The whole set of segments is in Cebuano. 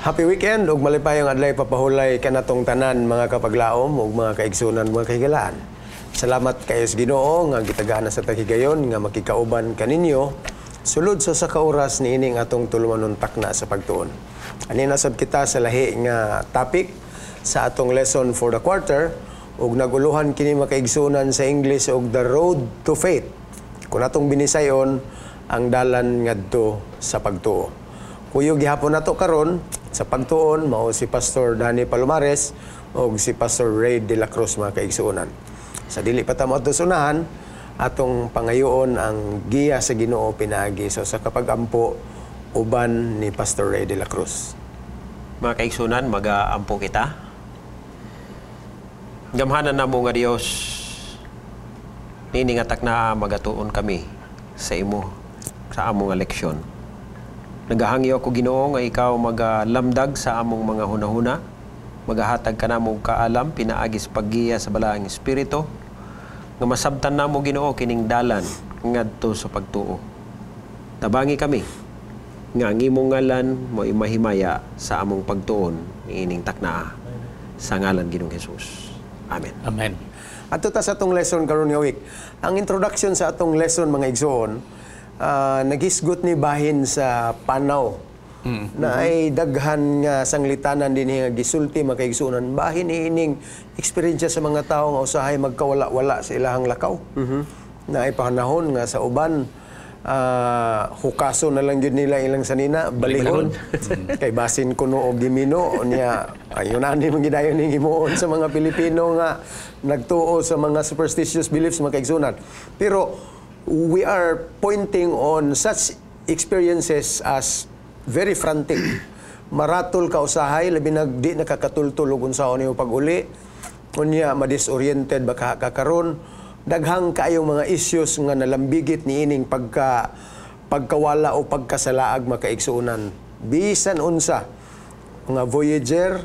Happy weekend ug malipayong adlaw papahulay kanatong tanan, mga kapaglaom ug mga kaigsunan, mga kahigalaan. Salamat kayo sa Ginoo nga gitagaan na sa taghigayon nga makikauban kaninyo sulod sa usa ka oras niining atong tulumanon, Takna sa Pagtuon. Ani nasab kita sa lahi nga topic sa atong lesson for the quarter ug naguluhan kini, mga kaigsunan, sa English og "The Road to Faith". Kung atong binisayon, ang dalan ngadto sa pagtuo. Kuyog gihapon nato karon sa pagtuon mao si Pastor Danny Palomares ug si Pastor Ray de la Cruz, mga kaigsuonan. Sa dili pa ta moadto sa unahan, atong pangayoon ang giya sa Ginoo pinaagi so sa kapagampo uban ni Pastor Ray de la Cruz. Mga kaigsunan, mag-aampo kita. Gamhanan namo nga Dios, nini nga takna magatuon kami sa imo sa among nga leksyon. Nagahangyo ako, Ginoo, nga ikaw magalamdag sa among mga hunahuna, magahatag ka namo og kaalam pinaagi sa paggiya sa Balaang Espiritu, nga masabtan namo, Ginoo, kining dalan ngadto sa pagtuo. Tabangi kami nga ang imong ngalan mo mahimaya sa among pagtuon niining taknaa, sa ngalan Ginoong Hesus. Amen. Amen. Adto ta sa atong lesson karon nga week. Ang introduction sa atong lesson, mga igsoon, naghisgot ni bahin sa panaw na ay daghan nga sanglitanan din nga gisulti, mga kaigsuonan, bahin ining eksperyensya sa mga tao nga usahay magkawala-wala sa ilahang lakaw. Na ay panahon nga sa uban, hukaso na lang gyud nila ilang sanina, balihon kay basin kuno og gimino niya. Ayon ani man gidayon ning himuon sa mga Pilipino nga nagtuo sa mga superstitious beliefs, mga kaigsunan. Pero we are pointing on such experiences as very frantic. Maratol ka usahay, labi nag di nakakatultol og unsaon nimo pag-uli. Unya madisoriented baka kakaron. Daghang kaayong mga issues nga nalambigit niining pagkawala o pagkasalaag, mga kaigsuonan. Bisan unsa mga voyager,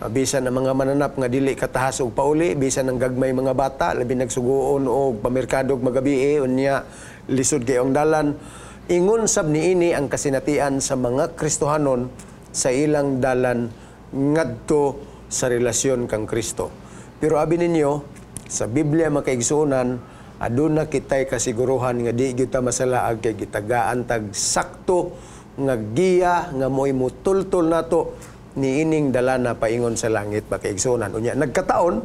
bisan ang mga mananap nga dili katahas og pauli, bisan ang gagmay mga bata, labi nagsuguon og pamerkado og magabi, unya lisod kay ang dalan. Ingon sab niini ang kasinatian sa mga Kristohanon sa ilang dalan ngadto sa relasyon kang Kristo. Pero abi ninyo, sa Biblia, mga kaigsuonan, aduna kitay kasiguruhan nga di gyud ta masalaag kay gitagaan tag sakto nga giya nga mo'y mutultol nato niining dalana paingon sa langit, mga kaigsuonan. Unya nagkataon,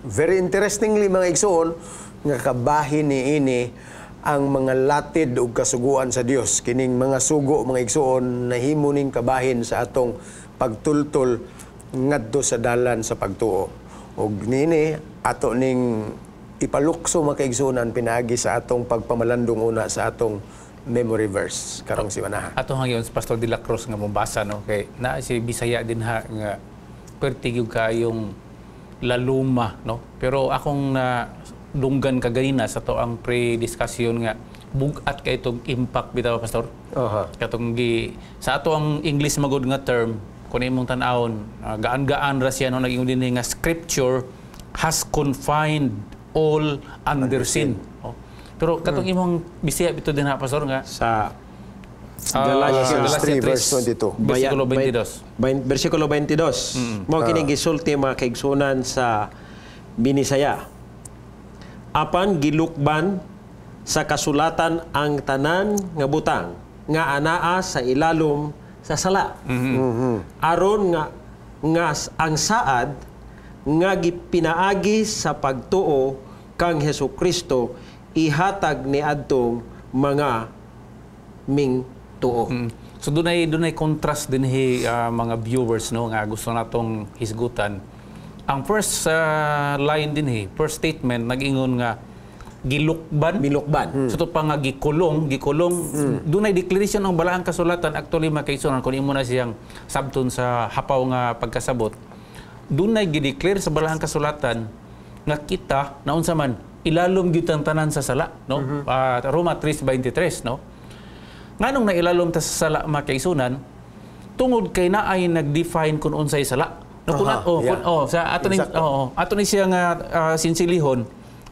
very interestingly, mga igsoon, nga kabahin niini ang mga latid ug kasuguan sa Dios. Kining mga sugo, mga igsoon, nahimo ning kabahin sa atong pagtultol ngadto sa dalan sa pagtuo. Ug niini ato ning ipalukso, mga kaigsuonan, pinaagi sa atong pagpamalandong una sa atong memory verse karong simanaha. Ato hangyon si Pastor de la Cruz nga mobasa, no, kay na si Bisaya din ha nga perti gyud kayong laluma, no? Pero akong na dunggan kaganina sa to ang pre-discussion nga bug-at kay itong impact bitaw, Pastor. Katong gi sa ato ang English magud nga term, kung imong tan-awon, gaan-gaan ra siya, no? Nag-ingon din nga "Scripture has confined all under sin." Oh. Pero katong imong Bisaya bito din ha, Pastor, nga Sa Galatians Galatia 3 verse 22. Versikulo 22. Versikulo 22. Mao kini gisulti, mga kaigsunan, sa Binisaya. Apan gilukban sa kasulatan ang tanan nga butang nga anaa sa ilalom sa sala. Aron nga ang saad nga gipinaagi sa pagtuo kang Hesus Kristo ihatag ni adtong mga mingtuo. So dunay contrast din hi, mga viewers, no, nga gusto natong hisgutan. Ang first line din hi, first statement, nag-ingon nga gilukban. Milukban. So ito pa nga gikulong, gikulong. Dunay declaration ang Balaang Kasulatan actually, mga kaigsunan, kung imo na siyang sabton sa hapaw nga pagkasabot. Dunay gideclare sa Balaang Kasulatan nga kita naunsa man ilalom gyud ang tanan sa sala, no? Roma 3:23, no? Nganong nailalom ta sa sala, mga kaigsunan? Tungod kay naay nag-define kung unsay sala. No, kung oh, kung, oh, sa ato ning oh, ato ni siya nga sinsilihon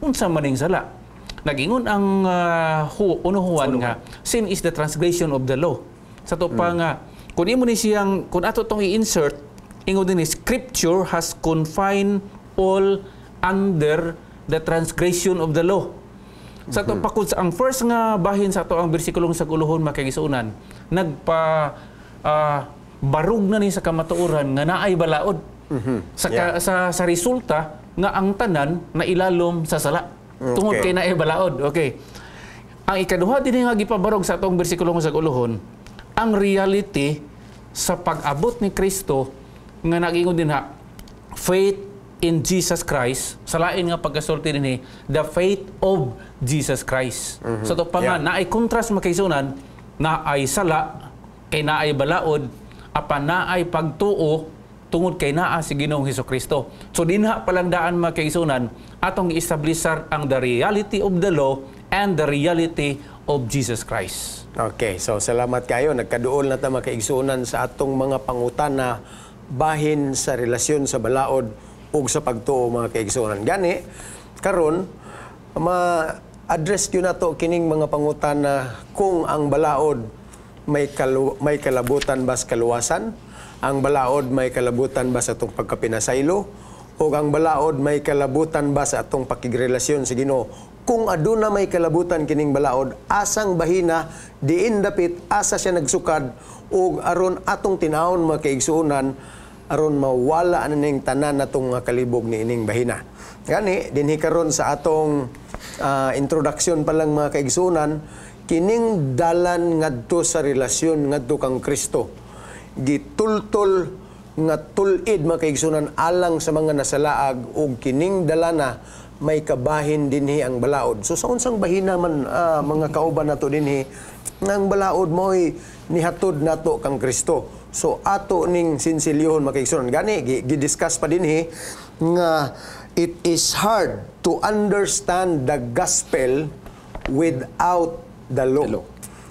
unsa man ning sala. Nag-ingon ang uno Juan nga sin is the transgression of the law. Sa to pa nga kung Kung imo ni siyang, kung ato tong i-insert, ingon din ni Scripture has confined all under the transgression of the law. Sa ato pakod sa ang first nga bahin sa ato ang bersikulong sa uluhon, mga kaigsuonan, nagpa barug na ni sa kamatuoran nga naay balaod. Sa resulta nga ang tanan na ilalom sa sala. Tungod kay naay balaod. Okay. Ang ikaduha din nga gipabarog sa atong bersikulong sa uluhon, ang reality sa pag-abot ni Kristo nga nagingon din ha, faith in Jesus Christ, sa lain nga pagkasulti dinhi, the faith of Jesus Christ. So to pa nga naay contrast, mga kaigsuonan, naay sala kay naay balaod, apan naay pagtuo tungod kay naa si Ginoong Hesus Kristo. So dinha pa lang daan, mga kaigsuonan, atong i-establisar ang the reality of the law and the reality of Jesus Christ. Okay, so salamat kayo. Nagkaduol na ta, mga kaigsuonan, sa atong mga pangutana bahin sa relasyon sa balaod ug sa pagtuo, mga kaigsuonan. Gani, karon ma-address gyud nato kining mga pangutana kung ang balaod may kalabutan ba sa kaluwasan, ang balaod may kalabutan ba sa atong pagkapinasaylo, o ang balaod may kalabutan ba sa atong pakigrelasyon sa Ginoo. Kung aduna may kalabutan kining balaod, asang bahina, diin dapit, asa siya nagsukad, ug aron atong tinawon, mga kaigsuonan, aron mawala na ning tanan natong nga kalibog ni ining bahina. Gani, dinhi karon sa atong introduction pa lang, mga kaigsuonan, kining dalan ngadto sa relasyon ngadto kang Kristo. Gitultol nga tul-id, mga kaigsuonan, alang sa mga nasalaag ug kining dalana may kabahin dinhi ang balaod. So sa unsang bahina man mga kauban nato dinhi nga ang balaod mo'y nihatod nato kang Kristo? So ato ning sinsilyohon, mga kaigsuonan. Gani gi-discuss pa dinhi nga it is hard to understand the gospel without the law. The law.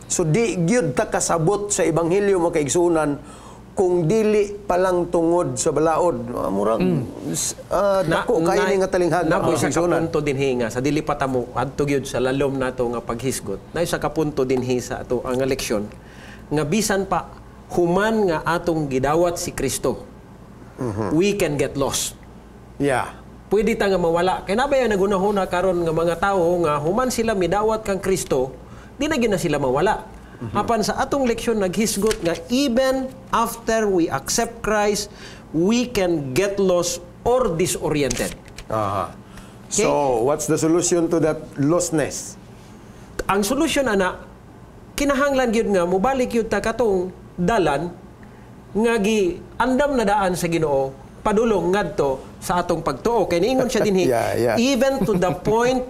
So di gyud ta kasabot sa ebanghelyo, mga kaigsuonan, kung dili pa lang tungod sa balaod. Murag dako kaayo ni nga talinghaga, Na mga isa ka kaigsuonan. Punto dinhi nga sa dili pa ta mo adto gyud sa lalom nato nga paghisgot. Na isa ka punto dinhi sa ato ang leksyon nga bisan pa human nga atong gidawat si Kristo, we can get lost. Pwede ta nga mawala. Kay nabaya nagunahuna karon nga mga tawo nga human sila midawat kang Kristo, di na gyud na sila mawala. Apan sa atong leksyon naghisgot nga even after we accept Christ, we can get lost or disoriented. So, what's the solution to that lostness? Ang solusyon ana, kinahanglan gyud nga mobalik gyud ta katong dalan nga gi andam na daan sa Ginoo padulong ngadto sa atong pagtuo, kay niingon siya dinhi, even to the point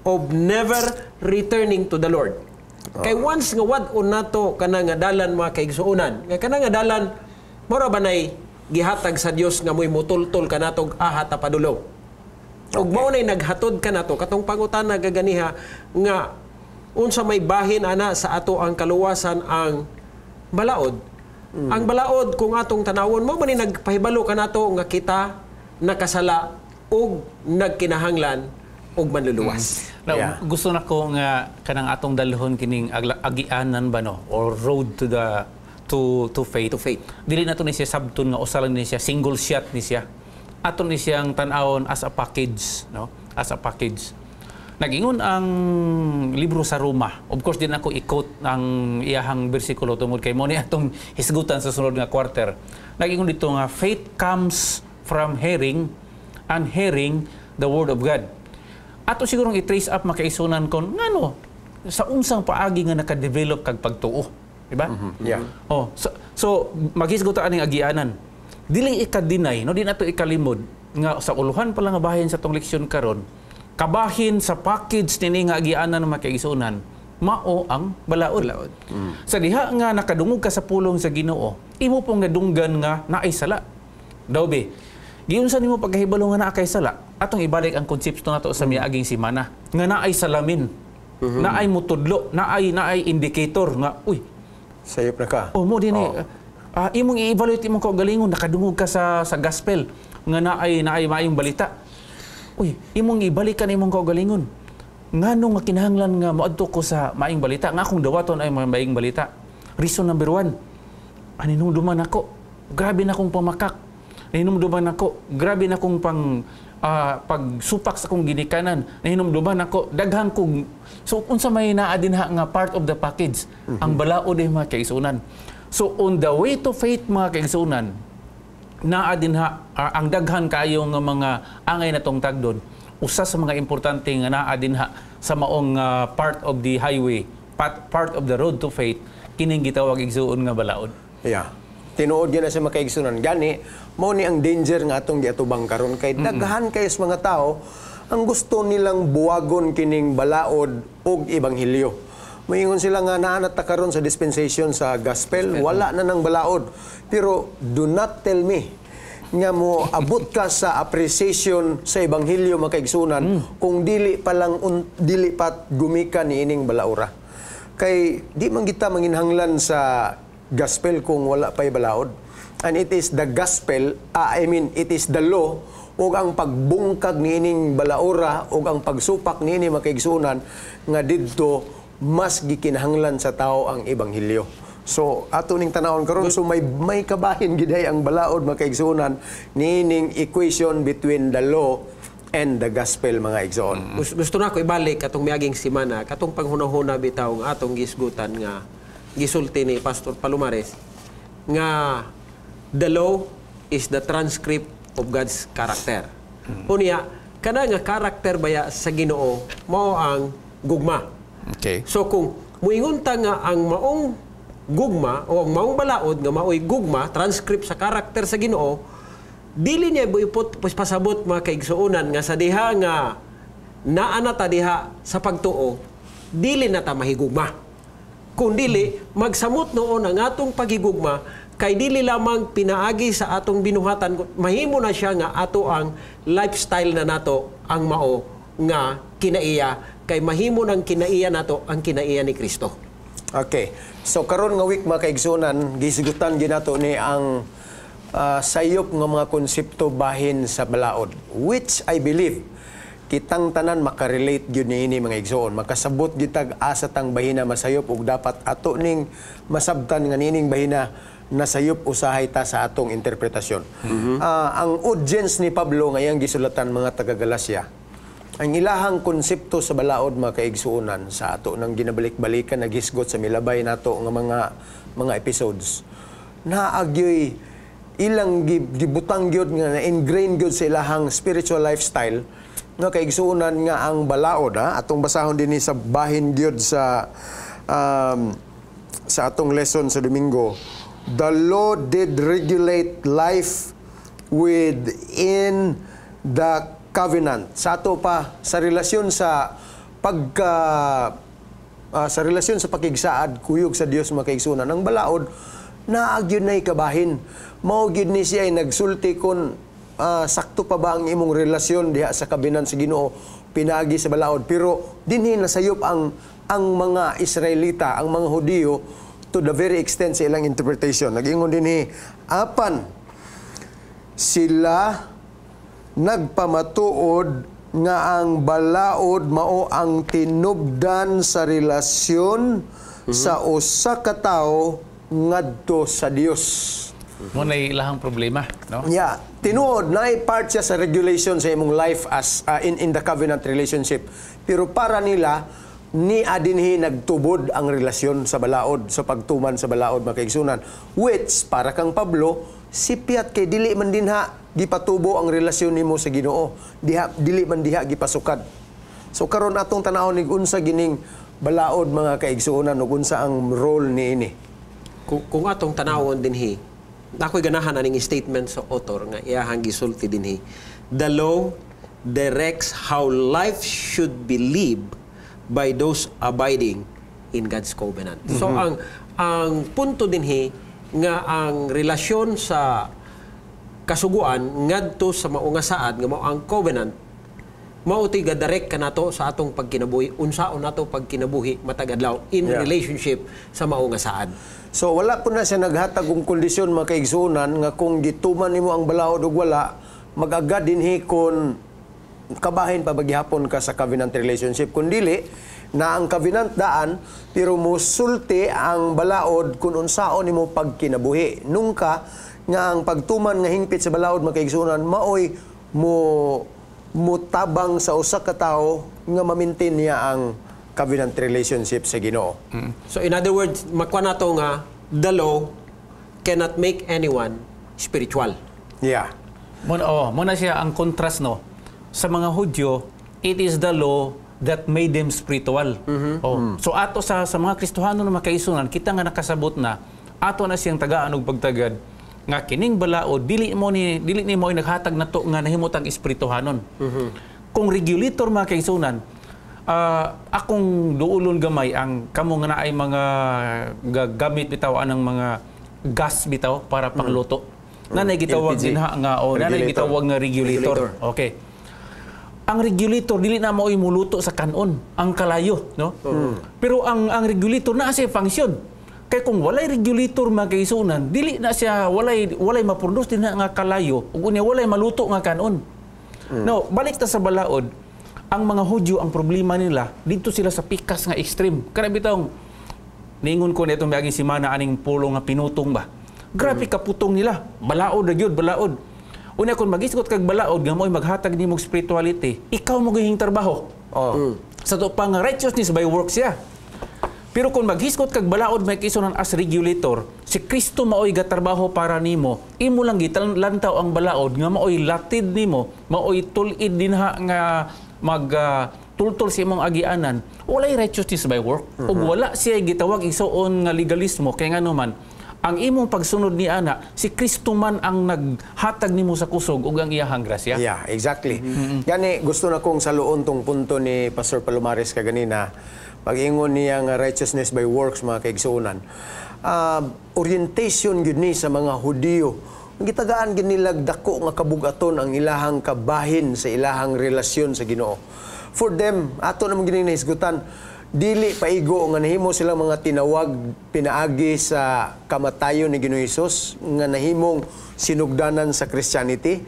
of never returning to the Lord. Kay once nga wad-on nato kana nga dalan, mga kaigsuonan, nga kana nga dalan mura ba nay gihatag sa Dios nga mo'y mutultol kanatog aha ta padulong. Ug mao nay naghatod kanato katong pangutana gaganiha nga unsa may bahin ana sa ato ang kaluwasan ang balaod. Ang balaod, kung atong tanawon, mo man ni nagpahibalo kanato nga kita nakasala ug nagkinahanglan og manluluwas. Now, gusto na ko nga kanang atong dalhon kining agianan ba, no, or road to the to faith. To faith. Dili na to ni siya sabton nga usa lang ni siya, single shot ni siya. Ato ni siyang tan-awon as a package, no? As a package. Nagingon ang libro sa Roma. Of course, di na ako i-quote ang iyahang bersikulo tungod kay mo ni atong hisgutan sa sunod nga quarter. Nagingon dito nga faith comes from hearing and hearing the word of God. Ato sigurong i-trace up, mga kaigsuonan, kon ngano sa unsang paagi nga naka-develop kag pagtuo, di ba? Yeah. Oh, so maghisgot ta aning agianan. Dili ika-deny, no, di nato ikalimod nga sa uluhan pa lang nga bahin sa tong leksyon karon, kabahin sa package nini nga agianan, mga kaigsuonan, mao ang balaod. Balaod. Sa diha nga nakadungog ka sa pulong sa Ginoo, imo pong nadunggan nga naay sala. Daw be, giunsa nimo pagkahibalo nga naa kay sala? Atong ibalik ang konsepto nato sa miaging simana nga naay salamin. Naay mutudlo, naay indicator nga uy, Sayop na ka. Oh, mo din eh. Imong i-evaluate imong kaugalingon, nakadungog ka sa gospel nga naay maayong balita. Uy, imong ibalik ka na imong kaugalingon. Ngano nga kinahanglan nga moadto ko sa maayong balita? Nga akong dawaton ay maayong balita. Reason number one, Aninumduman ako, grabe na akong pamakak. Nahinumduman ako, grabe na akong pagsupak sa akong ginikanan. Nahinumduman ako, daghan kong. So, unsa may naa dinha nga part of the package? Ang balaod ay, mga kaigsuonan. So, on the way to faith, mga kaigsuonan, naa dinha ang daghan kayo nga mga angay na tong tagdon. Usa sa mga importante nga naa dinha sa maong part of the highway, part of the road to faith, kining gitawag, igsuon, nga balaod. Yeah. Tinuod gyud na sa makaigsunan. Gani, mao ni ang danger nga atong giatubang karon kay daghan kayo sa mga tao ang gusto nilang buwagon kining balaod og ebanghelyo. Moingon sila nga naa na ta karon sa dispensation sa gospel, wala na nang balaod. Pero do not tell me nga mo abot ka sa appreciation sa ebanghelyo, makaigsunan, kung dili pa lang dili pa gumikan niining balaura. Kay di man kita manginhanglan sa gospel kung wala pa'y balaod. And it is the gospel, I mean, it is the law ug ang pagbungkag niining balaura ug ang pagsupak niini, makaigsunan, nga didto mas gikinahanglan sa tao ang ebanghelyo. So ato ning tanawon karon, so may kabahin giday ang balaod, makaigsunan, niining equation between the law and the gospel, mga igsoon. Gusto na ako ibalik katong miaging simana, katong panghunahuna bitaw nga atong gisgutan nga gisulti ni Pastor Palomares nga the law is the transcript of God's character. Unya, kana nga karakter baya sa Ginoo mao ang gugma. So kung muingon ta nga ang maong gugma o ang maong balaod nga maoy gugma, transcript sa karakter sa Ginoo, dili niya ipot pasabot, mga kaigsuonan, nga sa diha nga naa na ta diha sa pagtuo, dili na ta mahigugma. Kung dili, magsamot noon ang atong paghigugma kay dili lamang pinaagi sa atong binuhatan, mahimo na siya nga ato ang lifestyle na nato ang mao nga kinaiya, kay mahimo ng kinaiya nato ang kinaiya ni Kristo. Okay. So karon nga week, mga kaigsunan, gisgutan ginato ni ang sayop nga mga konsepto bahin sa balaod, which I believe kitang tanan makarelate gyud niini, mga igsoon. Makasabot gyud tag asa tang bahina masayop ug dapat ato ning masabtan nga niining bahina nasayop usahay ta sa atong interpretasyon. Ang audience ni Pablo nga iyang gisulatan, mga taga Galacia, ang ilahang konsepto sa balaod, mga kaigsuonan, sa ato nang ginabalik-balikan naghisgot sa milabay nato nga mga episodes, naagyoy ilang gibutang gyud nga na-ingrain gyud sa ilahang spiritual lifestyle nga, kaigsuonan, nga ang balaod, ha, atong basahon dinhi sa bahin gyud sa atong lesson sa Domingo: the law did regulate life within the covenant. Sa ato pa sa relasyon sa pagka sa relasyon sa pakigsaad kuyog sa Dios, mga kaigsunan, ang balaod naa gyud nay kabahin. Mao gyud ni siya ay nagsulti kon sakto pa ba ang imong relasyon diha sa covenant sa Ginoo pinaagi sa balaod. Pero dinhi nasayop ang mga Israelita, ang mga Hudiyo, to the very extent sa ilang interpretation. Nagingon dinhi, apan sila nagpamatuod nga ang balaod mao ang tinubdan sa relasyon sa usa ka tawo ngadto sa Dios. Mao na ilahang problema, no? Yeah, tinuod na part siya sa regulation sa imong life as in the covenant relationship. Pero para nila ni adinhi nagtubod ang relasyon sa balaod, sa pagtuman sa balaod, makaigsunan, which para kang Pablo sipyat kay dili man dinha gipatubo ang relasyon nimo sa Ginoo, diha dili man diha gipasukad. So karon atong tanawon nig unsa gining balaod, mga kaigsuonan, ug unsa ang role niini. Kung atong tanawon dinhi, ako'y ganahan aning statement sa author nga iyahang gisulti dinhi. The law directs how life should be lived by those abiding in God's covenant. So ang punto dinhi nga ang relasyon sa kasuguan ngadto sa mao nga saad nga mao ang covenant, mao to'y gadirect kanato sa atong pagkinabuhi, unsaon nato pagkinabuhi matag adlaw in relationship sa mao nga saad. So wala po na siya naghatag og kondisyon, mga kaigsuonan, nga kung gituman nimo ang balaod ug wala, mag-agad dinhi kon kabahin pa bagihapon ka sa covenant relationship. Kung dili, Na ang covenant daan, pero musulti ang balaod kung unsaon nimo pagkinabuhi. Nungka nga ang pagtuman nga hingpit sa balaod, mga kaigsuonan, maoy mo mutabang sa usa ka tawo nga ma-maintain niya ang covenant relationship sa Ginoo. So in other words, makuha nato nga the law cannot make anyone spiritual. Yeah. Muna, oh, muna siya ang contrast, no. Sa mga Hudyo, it is the law that made them spiritual. Oh. So ato sa mga Kristohano na makaisunan, kita nga nakasabot na ato na siyang tagaan og pagtagad nga kining balaod dili ni mo naghatag nato nga nahimutang espirituhanon. Kung regulator, mga kaisunan, akong duulon gamay ang kamo nga naay mga gagamit bitaw anang mga gas bitaw para pangluto. Nanay gitawag LPG. Dinha nga o nanay Regulator. Gitawag nga regulator. Regulator. Okay. Ang regulator dili na mao'y muluto sa kanon, ang kalayo, no? Pero ang regulator naa siya function. Kay kung walay regulator, mga kaisunan, dili na siya walay maproduce dinha nga kalayo ug unya walay maluto nga kanon. No, balik ta sa balaod. Ang mga Hudyo, ang problema nila, dito sila sa pikas nga extreme. Kana bitawng niingon ko nitong miaging simana aning pulo nga pinutong ba. Grabe ka putong nila. Balaod na gyud, balaod. Una kung magisgot kag balaod nga mo'y maghatag nimo og spirituality, ikaw mo gihing trabaho. Sa to pa nga righteousness by works siya. Pero kung maghisgot kag balaod may kisunan as regulator, si Kristo maoy gatrabaho para nimo. Imo lang gilantaw ang balaod nga maoy latid nimo, maoy tul-id dinha nga mag tultol sa imong agianan. Walay righteousness by work. Ug wala siya gitawag, igsuon, nga legalismo kay ngano man ang imong pagsunod ni ana, si Kristo man ang naghatag nimo sa kusog ug ang iyahang grasya. Yeah, exactly. Gani gusto na kong saluon tong punto ni Pastor Palomares kaganina. Pag-ingon niya nga righteousness by works, mga kaigsuonan. Orientation gyud ni sa mga Hudiyo. Gitagaan gyud nila dako nga kabugaton ang ilahang kabahin sa ilahang relasyon sa Ginoo. For them, ato namang gini nahisgutan, dili paigo nga nahimo silang mga tinawag pinaagi sa kamatayon ni Ginoong Hesus nga nahimong sinugdanan sa Christianity,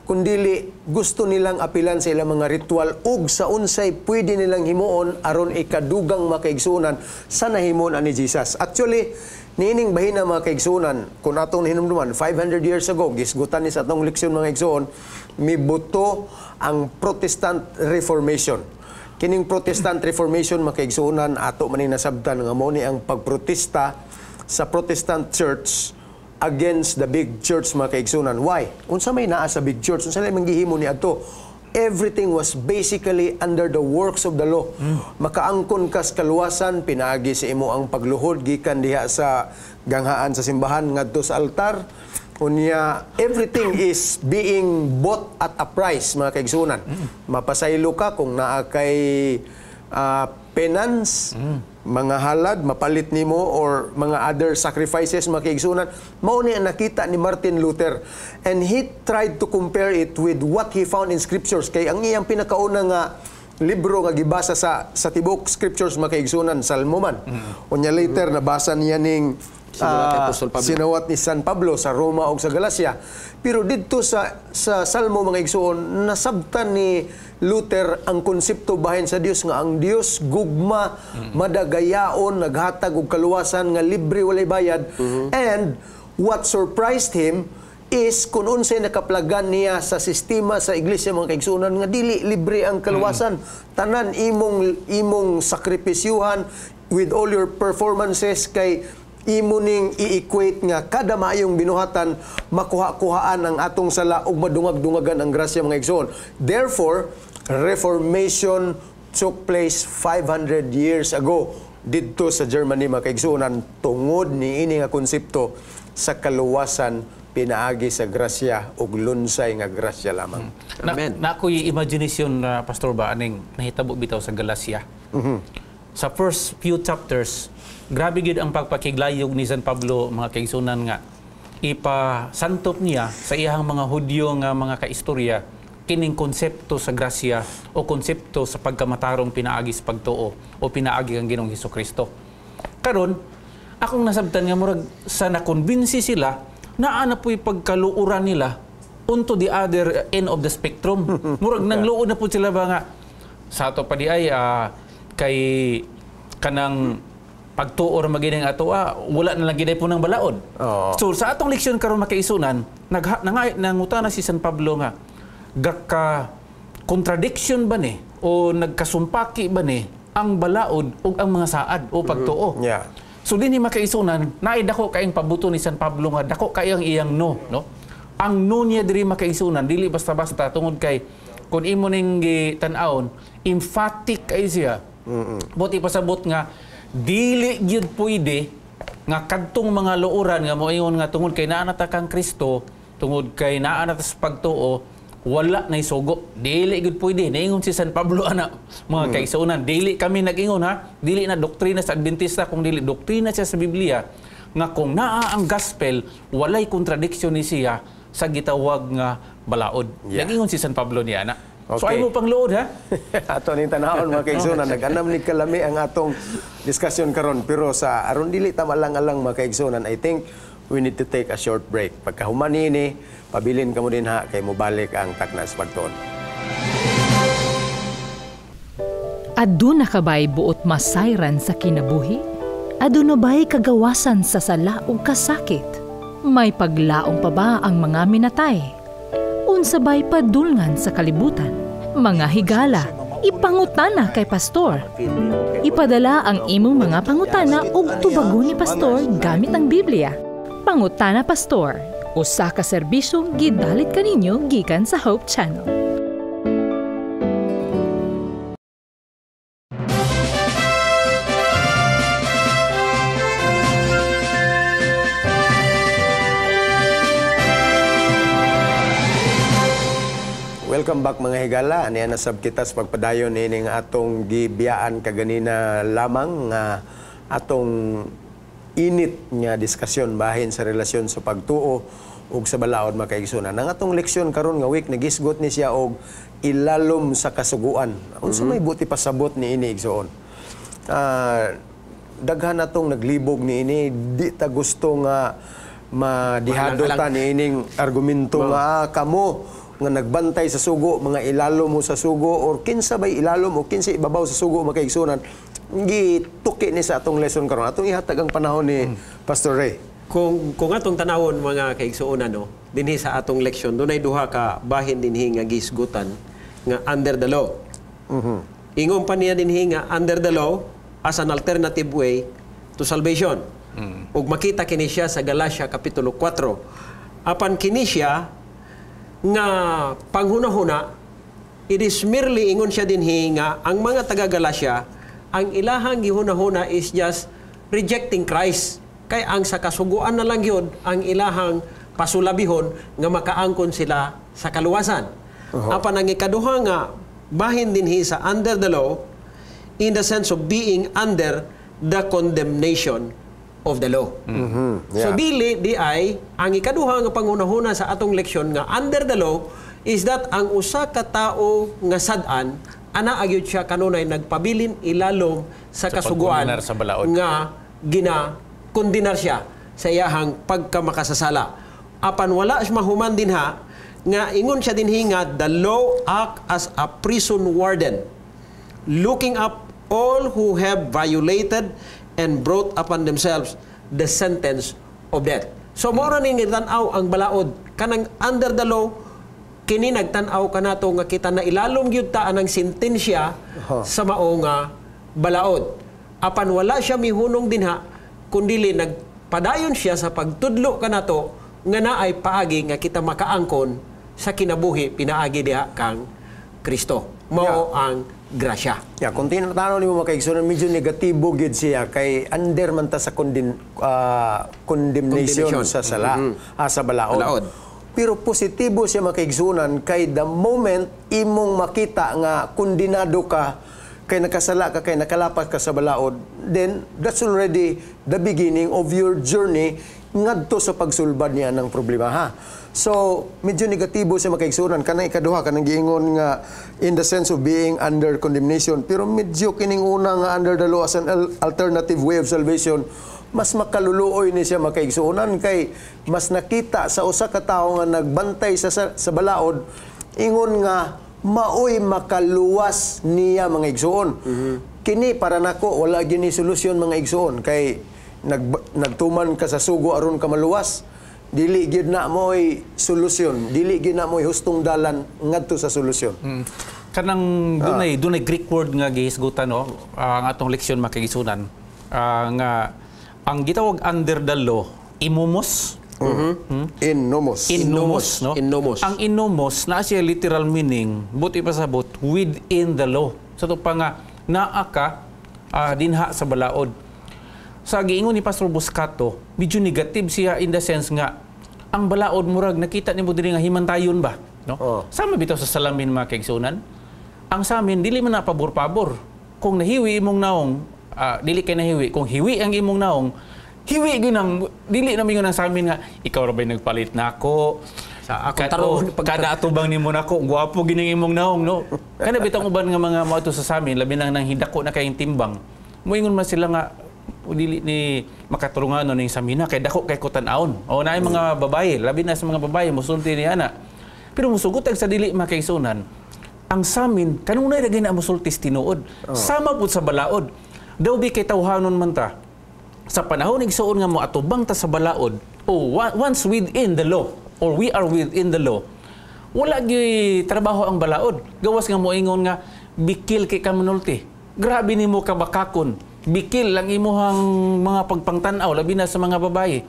kundili gusto nilang apilan sa ilang mga ritual ug sa unsay pwede nilang himuon aron ikadugang makaigsuonan sa nahimon ani Jesus. Actually, niining bahina, mga kaigsuonan, kung atong nahinumduman, 500 years ago, gisgutan ni sa atong leksyon, mga igsuon, mibuto ang Protestant Reformation. Kining Protestant Reformation, mga kaigsuonan, ato man ning nasabtan nga mao ni ang pagprotesta sa Protestant Church against the big church, mga kaigsuonan. Why? Unsa may naa sa big church? Unsa may gihimo ni adto? Everything was basically under the works of the law. Makaangkon kas kaluwasan pinaagi sa imo ang pagluhod gikan diha sa ganghaan sa simbahan ngadto sa altar. Unya, everything is being bought at a price, mga kaigsuonan. Mapasaylo ka kung naa kay penance, mga halad, mapalit nimo or mga other sacrifices, mga kaigsuonan. Mao ni ang nakita ni Martin Luther. And he tried to compare it with what he found in scriptures. Kay ang iyang pinakauna nga libro nga gibasa sa tibok scriptures, mga kaigsuonan, Salmo man. Unya later nabasa niya ning Sinulat ni Apostol Pablo. Sinulat ni San Pablo sa Roma o sa Galacia. Pero didto sa Salmo, mga igsuon, nasabtan ni Luther ang konsepto bahin sa Dios nga ang Dios gugma, madagayaon, naghatag og kaluwasan nga libre, walay bayad. And what surprised him is kung unsay nakaplagan niya sa sistema sa iglesia, mga kaigsuonan, nga dili libre ang kaluwasan. Tanan imong sakripisyuhan with all your performances kay imo ning i-equate nga kada maayong binuhatan makuha-kuhaan ang atong sala ug madungag-dungagan ang grasya, mga igsoon. Therefore, Reformation took place 500 years ago didto sa Germany, mga kaigsuonan, tungod niini nga konsepto sa kaluwasan pinaagi sa grasya ug lunsay nga grasya lamang. Na, Amen. na ako'y imagination na, Pastor ba, aning nahitabo bitaw sa Galacia. Sa first few chapters, grabe gid ang pagpakiglayog ni San Pablo, mga kaigsunan, nga ipasantop niya sa iyang mga Hudyo nga mga kaistorya kining konsepto sa grasya o konsepto sa pagkamatarong pinaagi sa pagtuo o pinaagi kang Ginoong Kristo. Karon, akong nasabtan nga murag sa nakonbinsi sila, naa na po'y pagkaluuran nila onto the other end of the spectrum. Murag nangluod na po sila ba nga sa ato pa di ay Kay kanang pagtuo ra magining atoa, wala na lang giday po ng balaod. Oo. So sa atong leksyon karon, makaisunan, nangutana si San Pablo nga gaka contradiction ba ni o nagkasumpaki ba ni ang balaod ug ang mga saad o pagtuo. So dinhi, makaisunan, naay dako kaayong pabuto ni San Pablo nga dako kayang iyang no, no? Ang no niya diri, makaisunan, dili basta-basta, tungod kay kung imo ning tan-awon, emphatic kay siya. Buot ipasabot nga dili gyud pwede nga kadtong mga luoran nga moingon nga tungod kay naa na ta kang Kristo, tungod kay naa na ta sa pagtuo, wala na sugo. Dili gyud pwede. Niingon si San Pablo ana, mga kaigsuonan. Dili kami nag-ingon ha. Dili na doktrina sa Adventista kung dili doktrina siya sa Biblia nga kung naa ang gospel, walay contradiction ni siya sa gitawag nga balaod. Nag-ingon si San Pablo niya ana. So ay mo pang luod ha. Ato ning tanawon, mga kaigsuonan, nag-anam ni kalami ang atong diskusyon karon, pero sa aron dili ta malang-alang, mga kaigsuonan, I think we need to take a short break. Pagkahuman niini, pabilin kamo dinha kay mobalik ang Takna sa Pagtuon. Aduna ka ba'y buot masayran sa kinabuhi? Aduna ba'y kagawasan sa sala ug kasakit? May paglaom pa ba ang mga minatay? Unsa ba'y padulngan sa kalibutan? Mga higala, ipangutana kay pastor. Ipadala ang imong mga pangutana ug tubagon ni pastor gamit ang Biblia. Pangutana Pastor, usa ka serbisyong gidalit kaninyo gikan sa Hope Channel. Welcome back, mga higala. Aniya na sab kita sa pagpadayon niining atong gibiyaan kaganina lamang nga atong init nga diskusyon bahin sa relasyon sa pagtuo ug sa balaod, mga kaigsuonan. Ang atong leksyon karon nga week nagisgot ni siya og ilalom sa kasuguan. Unsa may buot pasabot ni ini, igsoon? Daghan atong naglibog ni ini, di ta gusto nga madihado ta ni ining argumento nga kamo nga nagbantay sa sugo, mga ilalom mo sa sugo or kinsa bay ilalom o kinsa ibabaw sa sugo, mga kaigsuonan. Gituki ni sa atong lesson karon. Atong ihatag ang panahon ni Pastor Ray. Kung atong tanawon, mga kaigsuonan, no, dinhi sa atong leksyon, dunay duha ka bahin dinhi nga gisgutan nga under the law. Ingon pa niya dinhi nga under the law as an alternative way to salvation. Ug makita kini siya sa Galatia kapitulo 4. Apan kini siya nga panghunahuna, it is merely ingon siya dinhi nga ang mga taga Galatia, ang ilahang gihunahuna is just rejecting Christ. Kay ang sa kasuguan na lang yun, ang ilahang pasulabihon nga makaangkon sila sa kaluwasan. Apan ang ikaduha nga bahin dinhi sa under the law, in the sense of being under the condemnation of the law. So dili di ay ang ikaduha nga panghunahuna sa atong leksyon nga under the law is that ang usa ka tawo nga sad-an ana agyud siya kanunay nagpabilin ilalom sa Sa kasuguan pagkundinar sa balaod. nga gina kondenar siya sa iyahang pagkamakasasala. Apan wala siya mahuman dinha nga ingon siya dinhi nga the law act as a prison warden, looking up all who have violated and brought upon themselves the sentence of death. So mao ra ning tan-aw ang balaod kanang under the law, kini nagtan-aw kanato nga kita na ilalom gyud ta anang sentensya sa mao nga balaod. Apan wala siya mihunong dinha kundili nagpadayon siya sa pagtudlo kanato nga naay paagi nga kita makaangkon sa kinabuhi pinaagi diha kang Kristo. Mao ang grasya. Yeah, kung tinatanaw nimo, mga kaigsuonan, medyo negatibo gid siya kay under man ta sa condemnation, Condemnation. sa sala, sa balaod. Balaod. Pero positibo siya, mga kaigsuonan, kay the moment imong makita nga kondinado ka kay nakasala ka, kay nakalapas ka sa balaod, then that's already the beginning of your journey ngadto sa pagsulbad niya ng problema ha. So, medyo negatibo siya, mga kaigsuonan. Kanang ikaduha, kanang giingon nga in the sense of being under condemnation. Pero medyo kining una nga under the law as an alternative way of salvation, mas makaluluoy ni siya, mga kaigsuonan, kay mas nakita sa usa ka tawo nga nagbantay sa balaod, ingon nga maoy makaluwas niya, mga igsuon. Kini para nako wala gini solusyon, mga igsuon, kay nagtuman ka sa sugo aron ka maluwas, dili gyud na mo'y solusyon, dili gyud na mo'y hustong dalan ngadto sa solusyon. Kanang dunay Greek word nga gihisgutan, no, ang atong leksyon, mga kaigsuonan, nga ang gitawag under the law, imumos. In nomos. In nomos, no? In nomos. Ang in nomos na siya literal meaning, buot ipasabot, within the law. Sa to pa nga naa ka dinha sa balaod. Sa giingon ni Pastor Buscato, medyo negative siya in the sense nga ang balaod murag nakita nimo diri nga himantayon ba, no? Oh. Sama bitaw sa salamin, mga kaigsuonan. Ang samin dili man na pabor-pabor. Kung nahiwi imong naong, dili kay nahiwi, kung hiwi ang imong naong, hiwi gyud ang dili na mingon ang samin nga ikaw ra ba'y nagpalit nako. Sa akong tarong Kada atubang nimo nako, gwapo gining imong naong, no. Kana bitong uban nga mga moadto sa samin, labi nang nang hidako na kayong timbang. Moingon man sila nga dili ni makatulungan ning samina kay dako kay ko tan-awon. O naay mga babae, labi na sa mga babae musulti ni ana. Pero musugot sa dili, mga kaigsuonan, ang samin kanunay ra na musulti sa tinuod. Sama pud sa balaod. Daw bi kay tawhanon man ta. Sa panahon igsuon nga mo atubang ta sa balaod o once within the law or we are within the law, wala gyud trabaho ang balaod. Gawas nga moingon nga bikil kay ka manulti. Grabe nimo ka bakakon. Bikil lang imuhang mga pagpangtan-aw, labi na sa mga babae.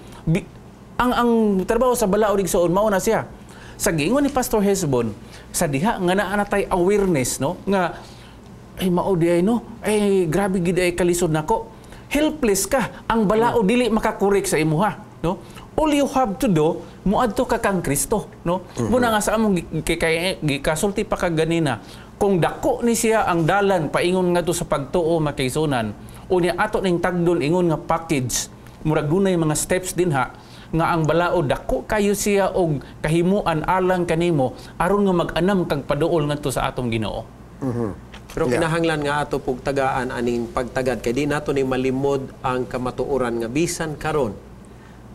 Ang trabaho sa balaod, igsuon, mao na siya. Sa giingon ni Pastor Hesbon, sa diha nga naa na tay awareness, no, nga ay mao di ay, no, ay grabe gid ay kalisod nako, helpless ka. Ang balaod dili makakorek sa imuha, no? All you have to do, muadto ka kang Kristo, no? Muna nga sa among gikasulti pa ka ganina, kung dako ni siya ang dalan paingon ngadto sa pagtuo, mga kaigsuonan, unya ato ning tagdon ingon nga package, murag dunay mga steps dinha nga ang balaod dako kayo siya og kahimuan alang kanimo aron nga mag-anam kag paduol ngadto sa atong Ginoo. Pero kinahanglan nga ato pug tagaan aning pagtagad kay di nato ni malimod ang kamatuoran nga bisan karon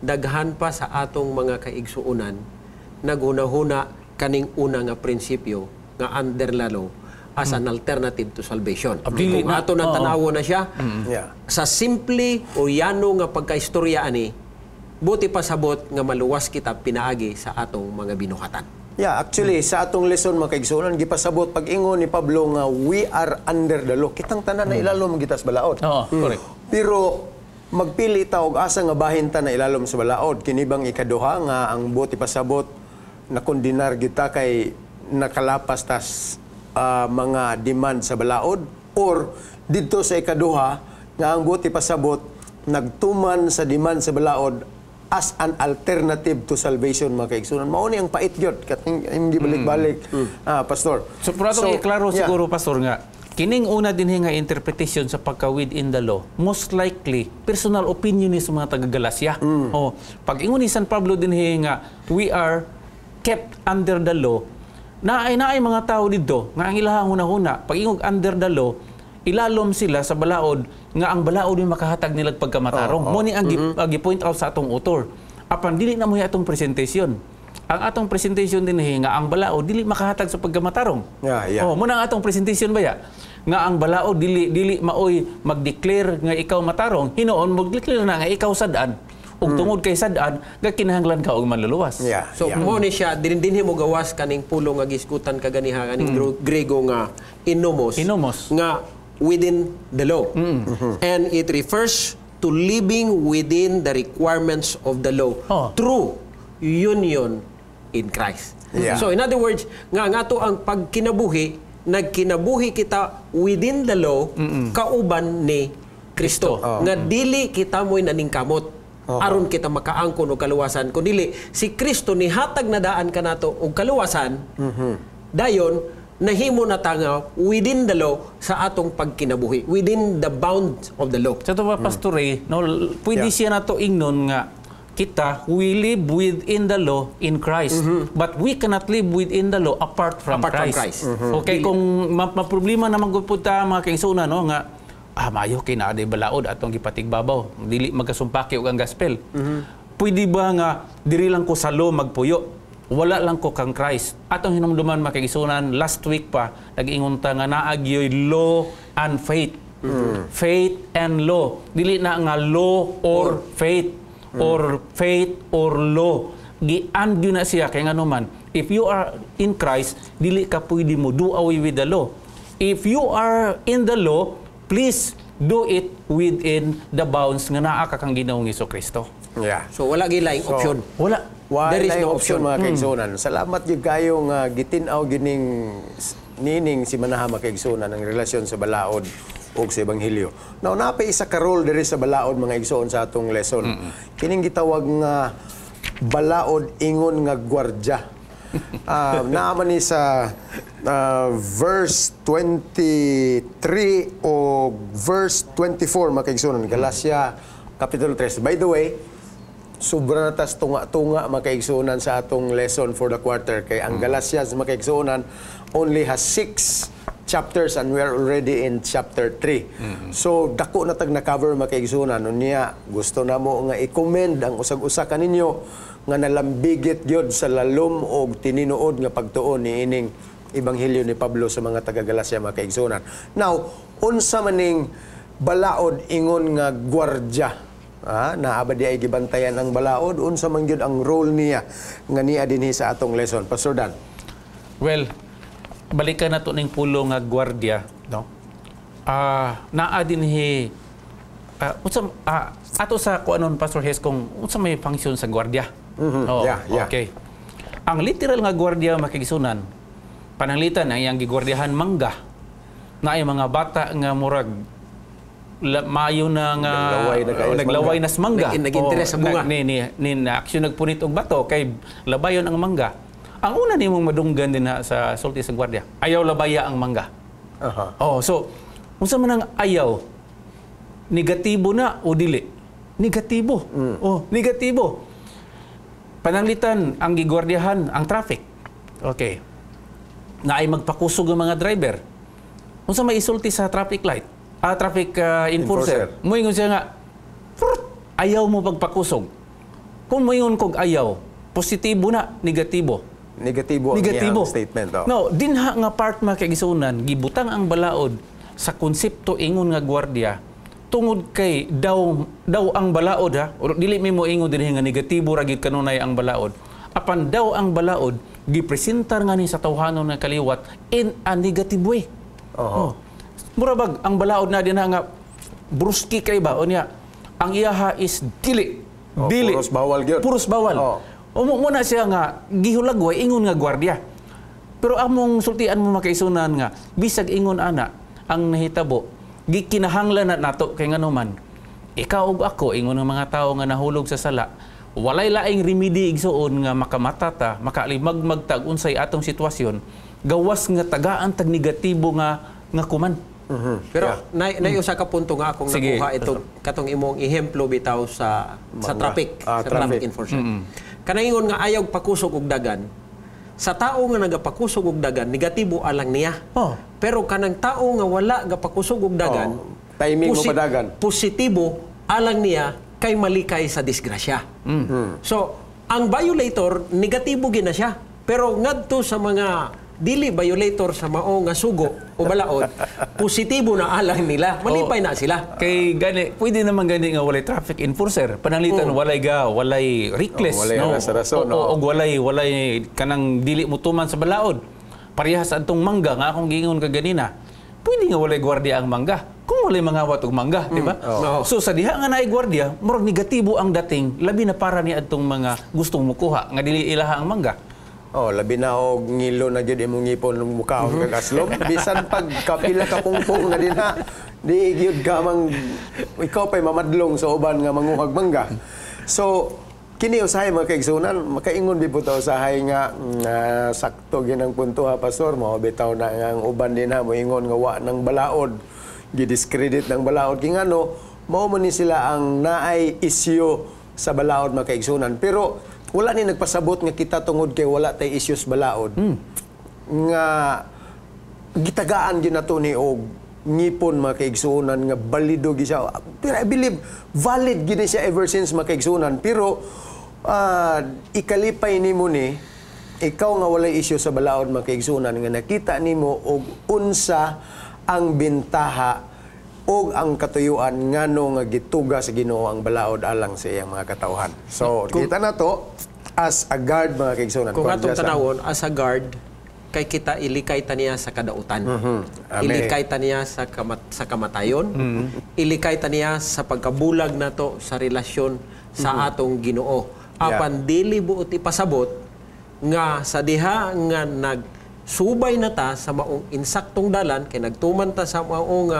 daghan pa sa atong mga kaigsuonan naghunahuna kaning una nga prinsipyo nga under the law as an alternative to salvation. Dili Kung na. ato nang tanawo na siya sa simple o yano nga pagkaistorya ani, buot pasabot nga maluwas kita pinaagi sa atong mga binuhatan. Yeah, actually, sa atong lesson, mga kaigsuonan, gipasabot pag-ingon ni Pablo nga we are under the law. Kitang tanan na ilalom kita sa balaod. Oo, correct. Pero magpili ta og asa nga bahin ta na ilalom sa balaod. Kini bang ikaduha nga ang buot ipasabot na kondenar kita kay nakalapas tas mga demand sa balaod, or didto sa ikaduha nga ang buot ipasabot nagtuman sa demand sa balaod as an alternative to salvation, mga kaigsuonan? Mao ni ang pait gyud kating hindi balik-balik, pastor. So, pero atong iklaro siguro, Pastor, nga kining una din nga interpretation sa pagka within the law, most likely personal opinion ni sa mga taga-Galacia. Oh, pag ingon ni San Pablo din nga we are kept under the law, naay naay mga tao didto nga ang ilahang hunahuna pag ingog under the law, ilalom sila sa balaod nga ang balaod yung makahatag nila pagkamatarong. Mo ni ang gi-point out sa atong author. Apan dili na mo atong presentation. Ang atong presentation din nga ang balaod dili makahatag sa pagkamatarong. Yeah. Oh, muna ang atong presentation baya nga ang balaod dili dili maoy mag-declare nga ikaw matarong, hinuon mag-declare na nga ikaw sad-an. Ug tungod kay sad-an, kinahanglan ka og manluluwas. So mo ni siya din dinhi mo gawas kaning pulong nga gisgutan kaganiha, kaning Grego nga innomos. Innomos. Nga within the law. And it refers to living within the requirements of the law through union in Christ. So in other words, nga nga to ang pagkinabuhi, nagkinabuhi kita within the law kauban ni Kristo. Nga dili kita mo'y naningkamot aron kita makaangkon og kaluwasan, kun dili si Kristo nihatag na daan kanato og kaluwasan. Dayon nahimo na ta nga within the law sa atong pagkinabuhi, within the bounds of the law. Sa to ba, Pastor Ray, no, pwede siya nato ingnon nga kita, we live within the law in Christ. But we cannot live within the law apart from Apart from Christ. Christ. Okay, kung maproblema naman gud pud ta, mga kaigsuonan, no, nga maayo kay naa day balaod atong gipatigbabaw, dili magkasumpaki og ang gospel. Pwede ba nga diri lang ko sa law magpuyo? Wala lang ko kang Christ. Atong hinumduman, mga kaigsuonan, last week pa nag-ingon ta nga naa gyoy law and faith. Faith and law. Dili na nga law or faith or faith or law. Gi-and gyud na siya kay ngano man, if you are in Christ, dili ka pwede mo do away with the law. If you are in the law, please do it within the bounds nga naa ka kang Ginoong Kristo. So wala gyud laing option. Wala. Wala There is no option, option. Mga kaigsuonan. Salamat gyud kayo nga gitin-aw gining nining si Manaha, mga kaigsuonan, ang relasyon sa balaod ug sa ebanghelyo. Now, napay isa ka role diri sa balaod, mga igsoon, sa atong lesson. Kining gitawag nga balaod ingon nga gwardya. Naa man ni sa verse 23 o verse 24, mga kaigsuonan, Galatia Kapitulo 3. By the way, sobra na tas tunga-tunga, mga kaigsuonan, sa atong lesson for the quarter kay ang Galatians, mga kaigsuonan, only has six chapters and we are already in chapter 3. So dako na tag na-cover, mga kaigsuonan. Unya gusto na mo nga i-commend ang usag-usa kaninyo nga nalambigit gyud sa lalom og tininuod nga pagtuon niining ebanghelyo ni Pablo sa mga taga-Galacia, mga kaigsuonan. Now, unsa maning balaod ingon nga gwardya? Ah, naa ba di ay gibantayan ang balaod? Unsa man gyud ang role niya nga niya dinhi sa atong lesson? Pastor Dan. Well, balikan na to ning pulo nga gwardiya, no? Naa dinhi unsa ato sa kuanon, Pastor Hes, kung unsa may function sa gwardiya. Oh, Yeah. okay. Ang literal nga gwardiya, mga kaigsuonan, pananglitan ang iyang gigwardiyahan mangga. Na ay mga bata nga murag maayo na nga Naglaway na kayo sa naglaway mangga. na sa mangga. Nag-interest sa bunga. Ni na action nagpunit og bato kay labayon ang mangga. Ang una nimong madunggan din na sa sulti sa gwardiya, ayaw labaya ang mangga. Oh, so unsa man ang ayaw? Negatibo na o dili? Negatibo. Oh, negatibo. Pananglitan ang gigwardiyahan ang traffic. Okay. Na ay magpakusog ang mga driver. Unsa may isulti sa traffic light? Traffic enforcer. Enforcer. Moingon siya nga, "Prut, ayaw mo pagpakusog." Kung moingon kog ayaw, positibo na, negatibo? Negatibo ang Negatibo. iyang statement. Oh. No, dinha nga part, mga kaigsuonan, gibutang ang balaod sa konsepto ingon nga gwardiya tungod kay daw daw ang balaod ha, or dili mi mo ingon dinhi nga negatibo ra gid kanunay ang balaod, apan daw ang balaod gipresentar nga ni sa tawhanon nga kaliwat in a negative way. Oh. Mura bag ang balaod na dinha nga bruski kay ba unya ang iyaha is dili. Oh, Dili. puros bawal gyud. Puros bawal. Oh. Umo mo na siya nga gihulagway ingon nga gwardiya. Pero among sultian mo, mga kaigsuonan, nga bisag ingon ana ang nahitabo, gikinahanglan na nato kay ngano man ikaw ug ako ingon ng mga tawo nga nahulog sa sala, walay laing remedy, igsuon, nga makamata ta, makalimagmag tag unsay atong sitwasyon gawas nga tagaan tag negatibo nga nga kuman. Pero na usa ka punto nga akong Sige. nakuha itong katong imong ehemplo bitaw sa traffic, sa traffic traffic. enforcer. Kanaingon nga ayaw pakusog og dagan. Sa tao nga nagapakusog og dagan, negatibo alang niya. Oh. Pero kanang tao nga wala gapakusog og dagan, Oh, timing mo padagan. positibo alang niya kay malikay sa disgrasya. So, ang violator negatibo gina siya. Pero ngadto sa mga dili violator sa mao nga sugo o balaod, positibo na alang nila. Malipay na sila. Kay gani, pwede naman gani nga walay traffic enforcer. Pananglitan walay reckless, Oh, walay no. rason-rason, O, no. og walay kanang dili mo tuman sa balaod. Parehas adtong mangga nga akong giingon kaganina. Pwede nga walay gwardiya ang mangga kung walay mangawat og mangga, di ba? Oo. So sa diha nga naay gwardiya, murag negatibo ang dating, labi na para ni adtong mga gustong mukuha nga dili ilaha ang mangga. Oh, labi na og ngilo na gyud imong ngipon nung mukaon kag aslom. Bisan pag kapila ka pungpong nga dinha, di gyud ka mang ikaw pay mamadlong sa uban nga manguhag mangga. So, kini usahay, mga kaigsuonan, makaingon bi ta usahay nga sakto ginang punto ha, pastor, mao bitaw na nga ang uban dinha moingon nga wa ng balaod, gidiscredit ng balaod kay ngano mao man ni sila ang naay isyu sa balaod, mga kaigsuonan. Pero wala ni nagpasabot nga kita tungod kay wala tay issues balaod nga gitagaan gyud nato ni og ngipon, mga kaigsuonan, nga balido gyud siya. Pero I believe valid gyud ni siya ever since, mga kaigsuonan. Pero ikalipay nimo ni ikaw nga walay issue sa balaod, mga kaigsuonan, nga nakita nimo og unsa ang bintaha ug ang katuyuan ngano nga gituga sa Ginoo ang balaod alang sa iyang mga katawhan. So, kita na to as a guard, mga kaigsuonan. Kung atong Guardia. Tanawon as a guard, kay kita ilikay ta niya sa kadautan. Amen. Ilikay ta niya sa kamatayon. Ilikay ta niya sa pagkabulag nato sa relasyon sa atong Ginoo. Apan dili buot ipasabot nga sa diha nga nagsubay na ta sa maong insaktong dalan kay nagtuman ta sa maong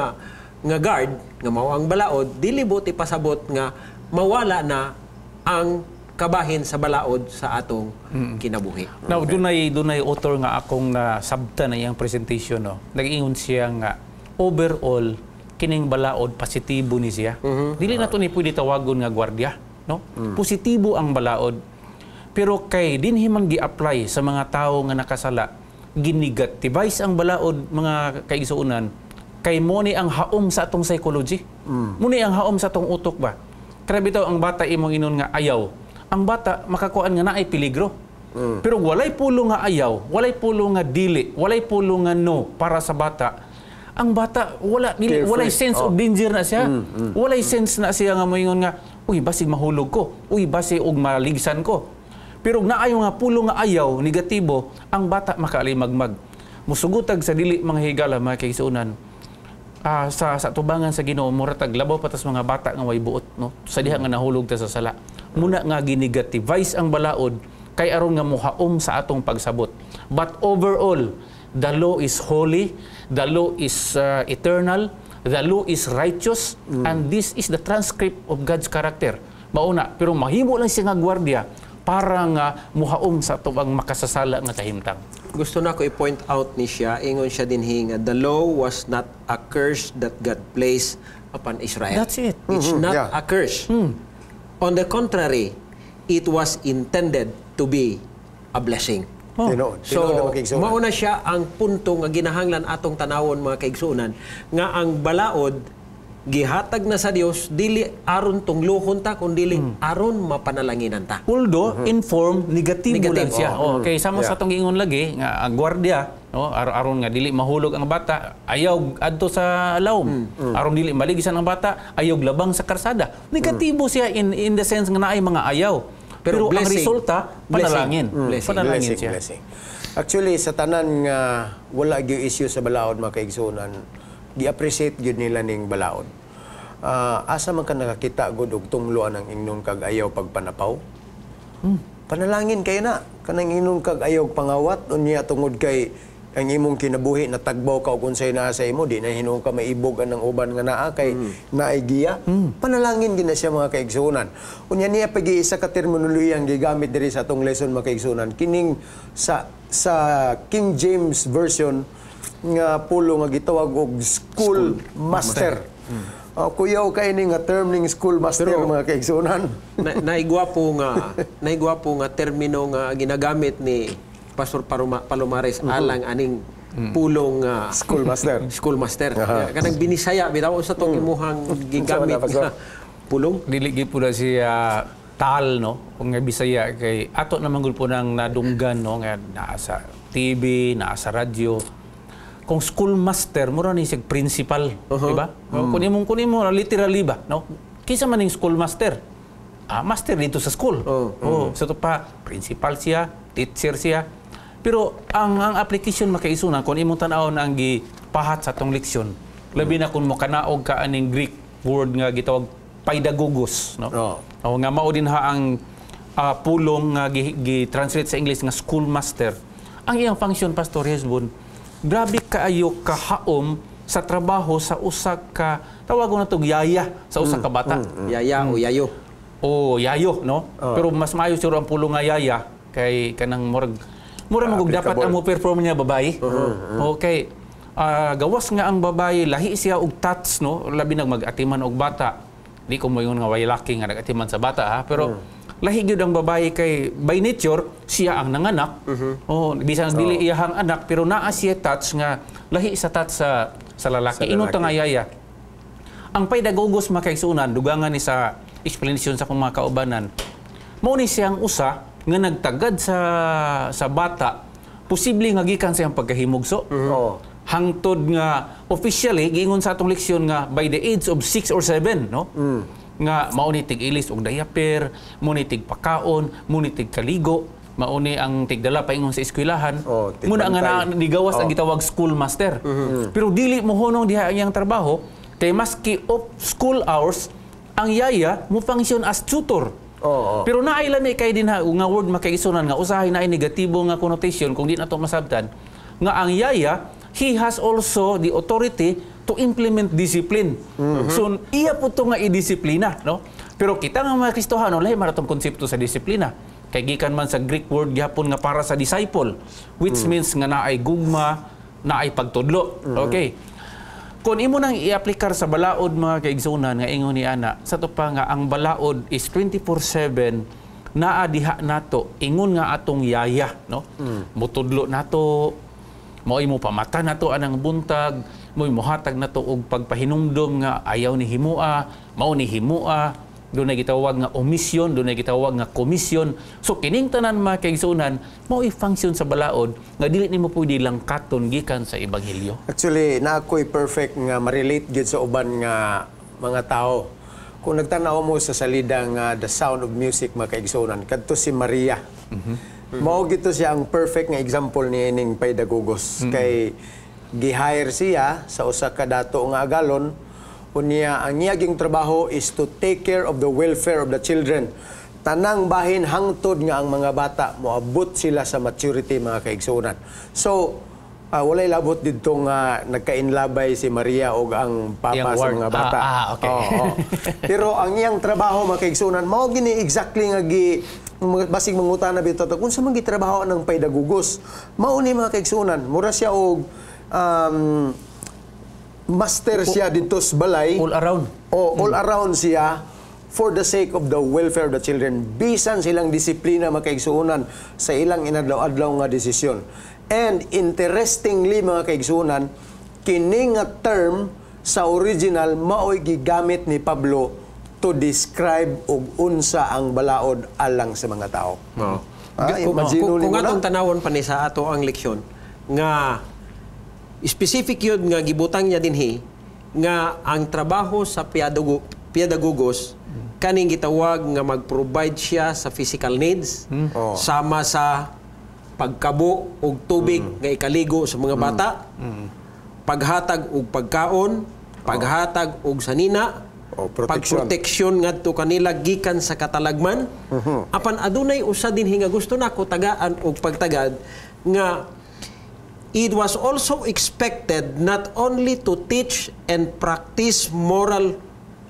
nga guard nga mao ang balaod, dili buot ipasabot nga mawala na ang kabahin sa balaod sa atong kinabuhi. Now, dunay author nga akong nasabta na iyang presentation, no. Nag-ingon siya nga overall kining balaod positibo ni siya. Dili na to ni pwede tawagon nga gwardiya, no? Positibo ang balaod. Pero kay dinhi man gi-apply sa mga tao nga nakasala, ginegativize ang balaod, mga kaigsuonan, kay mo ni ang haom sa atong psychology. Mo ni ang haom sa atong utok ba. Kaya bitaw ang bata imong inon nga ayaw. Ang bata makakuan nga naay peligro. Pero walay pulo nga ayaw, walay pulo nga dili, walay pulo nga no para sa bata. Ang bata wala dili, Carefree. walay sense of danger na siya. Walay sense na siya nga moingon nga, "Uy, basig mahulog ko. Uy, basig og maligsan ko." Pero og naayo nga pulo nga ayaw, negatibo, ang bata makaalimagmag. Musugutag sa dili mga higala, mga kaigsuonan. Sa tubangan sa Ginoo mura tag labaw pa tas mga bata nga way buot, no, sa diha nga nahulog ta sa sala. Muna nga ginegativise ang balaod kay aron nga mohaom sa atong pagsabot. But overall, the law is holy, the law is eternal, the law is righteous, and this is the transcript of God's character. Mauna, pero mahimo lang siya nga gwardiya para nga muhaom sa atong makasasala nga kahimtang. Gusto na ko i-point out ni siya, ingon siya dinhi nga the law was not a curse that God placed upon Israel. That's it. It's not a curse. On the contrary, it was intended to be a blessing. Tinuod. So, Tinuod na, mga kaigsuonan. Mauna siya ang punto nga ginahanglan atong tanawon, mga kaigsuonan, nga ang balaod gihatag na sa Dios dili aron tunglohon ta kun dili aron mapanalanginan ta. Although in form negatibo Negative, lang siya. Oh, kay sama sa atong giingon lagi nga ang gwardiya, no, aron nga dili mahulog ang bata, ayaw adto sa lawom. Aron dili maligisan ang bata, ayaw labang sa karsada. Negatibo siya in the sense nga naay mga ayaw. Pero Pero ang blessing. resulta Blessing. panalangin. Blessing. Panalangin Blessing, siya. blessing. Actually, sa tanan nga wala gyud issue sa balaod, mga kaigsuonan, gi-appreciate gyud nila ning balaod. Asa man ka nakakita gud og tungloan ang ingnon kag ayaw pagpanapaw? Panalangin kayo na. Kanang ingnon kag ayaw pangawat, unya tungod kay ang imong kinabuhi natagbaw ka og unsay naa sa imo, di na hinuon ka maibog anang uban nga naa kay naay giya. Panalangin gid na siya, mga kaigsuonan. Unya niya pagi isa ka terminolohiya ang gigamit diri sa atong lesson, mga kaigsuonan, kining sa King James Version nga pulo nga gitawag og school master. Oh, kuyaw kay ni nga term ning school master, mga kaigsuonan. Na, naigwapo nga termino nga ginagamit ni Pastor Palomares alang aning pulong nga School master. School master. Kanang binisaya bitaw sa tong imuhang gigamit Unsa man na, Pastor? nga pulong. Dili gyud po na siya tal, no, kung nga Bisaya, kay ato naman gud po nang nadunggan, no, nga naa sa TV, naa sa radyo. Kung school master, mura ni siya principal, di ba? Kung imo literally ba, no, kinsa man ning school master? Master dito sa school. Oh, sa to pa principal siya, teacher siya. Pero ang application makaisuna kung imong tan-awon ang gipahat sa atong leksyon, labi na kung mokanaog ka aning Greek word nga gitawag paidagogos, no? O nga mao din ha ang pulong nga gi-translate sa English nga schoolmaster. Ang iyang function, Pastor Hesbon, grabe kaayo kahaom sa trabaho sa usa ka, tawagon na tog yaya sa usa ka bata. Yaya o yayo. O yayo, no? Pero mas maayo siguro ang pulong nga yaya kay kanang murag magug dapat Applicable. ang mo perform niya babae. Okay. Gawas nga ang babae lahi siya og touch, no, labi nag mag-atiman og bata. Di ko moingon nga way laki nga nag-atiman sa bata ha, pero lahi gyud ang babae kay by nature siya ang nanganak. Oh, bisan dili iyahang anak pero naa siya touch nga lahi sa touch sa lalaki. Sa Ingon ta lalaki. nga yaya. Ang paidagogos, mga kaigsuonan, dugangan ni sa explanation sa akong mga kaubanan. Mao ni siyang usa nga nagtagad sa bata, posible nga gikan sa iyang pagkahimugso. Hangtod nga officially giingon sa atong leksyon nga by the age of 6 or 7, no? Nga mao ni tig-ilis og diaper, mao ni tig pakaon, mao ni tig kaligo, mao ni ang tigdala paingon sa eskwelahan. Oh, Muna nga na, tigbantay. nigawas ang gitawag school master. Pero dili mo hunong diha ang iyang trabaho kay maski off school hours ang yaya mo function as tutor. Pero naay lami kay din ha nga word, makaigsunan, nga usahay naay negatibo nga connotation kung di nato masabtan nga ang yaya, he has also the authority to implement discipline. So iya po to nga idisiplina, no? Pero kita nga mga Kristohano, lahi man atong konsepto sa disiplina. Kay gikan man sa Greek word gihapon nga para sa disciple, which means nga naay gugma, naay pagtudlo. Okay. Kung imo nang i-aplikar sa balaod, mga kaigsunan, nga ingon ni ana, sa to pa nga ang balaod is 24/7 naa diha nato ingon nga atong yaya, no? Mutudlo nato, mo'y mo pamata nato anang buntag, mo'y mohatag nato og pagpahinumdom nga ayaw ni himua, mao ni himua, dunay gitawag nga omission, dunay gitawag nga commission. So kining tanan, mga kaigsunan, mao'y function sa balaod nga dili nimo pwede langkaton gikan sa ebanghelyo. Actually, na ako'y perfect nga ma-relate gyud sa uban nga mga tao. Kung nagtanaw mo sa salida nga The Sound of Music, mga kaigsunan, kadto si Maria. Mao gito siya ang perfect nga example ni ining pedagogos. Kay gi-hire siya sa usa ka dato nga agalon. Unya ang iyaging trabaho is to take care of the welfare of the children. Tanang bahin hangtod nga ang mga bata moabot sila sa maturity, mga kaigsunan. So, walay labot didto nga nagkainlabay si Maria og ang papa Iyang sa ward. mga bata. Oo. Pero ang iyang trabaho, mga kaigsunan, mao gini exactly nga gi basig mangutana bitaw kung sa man gitrabaho ng pedagogos. Mao ni, mga kaigsunan, mura siya og master siya didto sa balay. All around. O all around siya for the sake of the welfare of the children. Bisan silang disiplina, mga kaigsuonan, sa ilang inadlaw-adlaw nga desisyon. And interestingly, mga kaigsuonan, kini nga term sa original mao'y gigamit ni Pablo to describe og unsa ang balaod alang sa mga tao. Ah, imagine Kung nimo na. atong tanawon pa ni sa ato ang leksyon nga specific yun nga gibutang niya dinhi nga ang trabaho sa pedagogos kaning gitawag nga mag-provide siya sa physical needs sama sa pagkabo og tubig nga ikaligo sa mga bata, paghatag og pagkaon, paghatag og sanina, Oh, protection. pagproteksyon ngadto kanila gikan sa katalagman. Apan adunay usa dinhi nga gusto nako tagaan og pagtagad nga it was also expected not only to teach and practice moral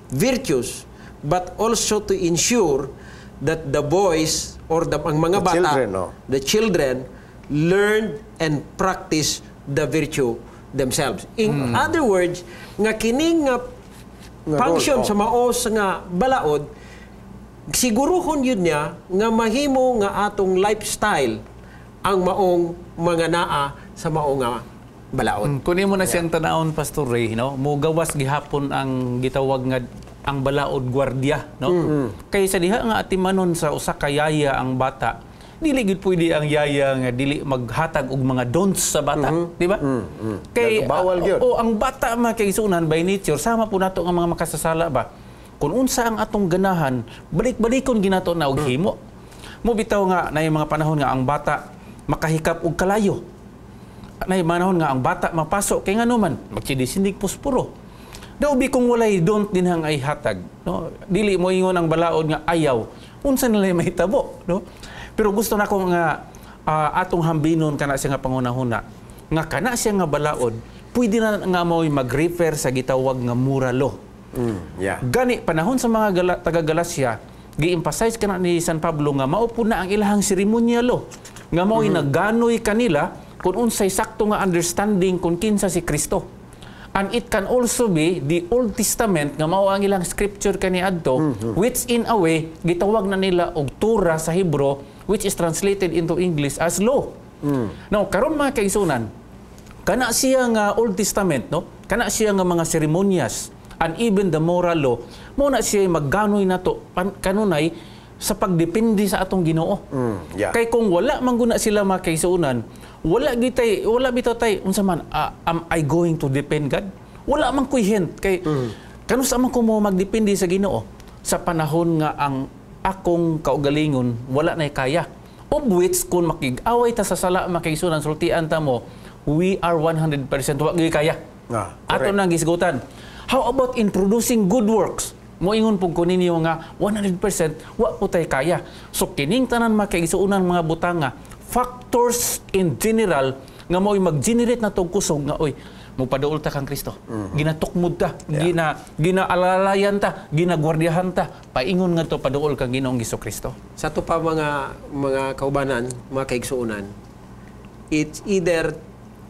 virtues but also to ensure that the boys or the ang mga The bata, children, oh. the children learned and practice the virtue themselves. In other words, nga kini nga Nga function role, oh. sa maos nga balaod, siguruhon yun niya nga mahimo nga atong lifestyle ang maong mga naa sa maong nga balaod. Kunin mo na siyang tanawon, Pastor Ray, no? Mugawas gihapon ang gitawag nga ang balaod gwardiya, no? Kay sa diha nga atimanon sa usa ka yaya ang bata, dili gid pwede ang yaya nga dili maghatag og mga don'ts sa bata, di ba? Kay Bawal gyud. O ang bata, mga kaigsunan, by nature sama po nato nga mga makasasala ba. Kung unsa ang atong ganahan, balik-balikon ginato na og himo. Mo bitaw nga na mga panahon nga ang bata makahikap og kalayo. Nay manahon nga ang bata mapasok kay ngano man magsidisindig posporo. Daw bi kung walay don't din hang ay hatag, no? Dili mo ingon ang balaod nga ayaw. Unsa nila mahitabo, no? Pero gusto nako nga atong hambinon kana siya nga pangunahuna nga kana siya nga balaod pwede na nga mo'y mag-refer sa gitawag nga moral law. Gani panahon sa mga taga-Galacia, gi-emphasize kana ni San Pablo nga mao po na ang ilahang seremonya law nga mao'y naganoy kanila kung unsay sakto nga understanding kung kinsa si Kristo. And it can also be the Old Testament nga mao ang ilang scripture kaniadto, which in a way gitawag na nila og Torah sa Hebrew, which is translated into English as law. Now karon, mga kaigsunan, kana siya nga Old Testament, no? Kana siya nga mga seremonyas and even the moral law, mo na siya magganoy nato kanunay sa pagdepende sa atong Ginoo. Kay kung wala man guna sila, mga kaigsuonan, wala gitay, wala bitaw tay unsa man, am I going to depend God? Wala man koy hint kay kanus-a man ko mo magdepende sa Ginoo sa panahon nga ang akong kaugalingon wala nay kaya. Of which kung makig-away ta sa sala, mga kaigsuonan, sultian ta mo, we are 100% wa gyud kaya. Ato nang gisgutan. How about introducing good works? Moingon pud ko ninyo nga 100% wa po tay kaya. So kining tanan, mga kaigsuonan, mga butanga, factors in general nga mo'y mag-generate na tong kusog nga oy mopaduol ta kang Kristo. Ginatukmod ta, ginaalalayan ta, ginagwardiyahan ta, paingon ngadto paduol kang Ginoong Kristo. Sa ato pa mga kaubanan, mga kaigsuonan, it's either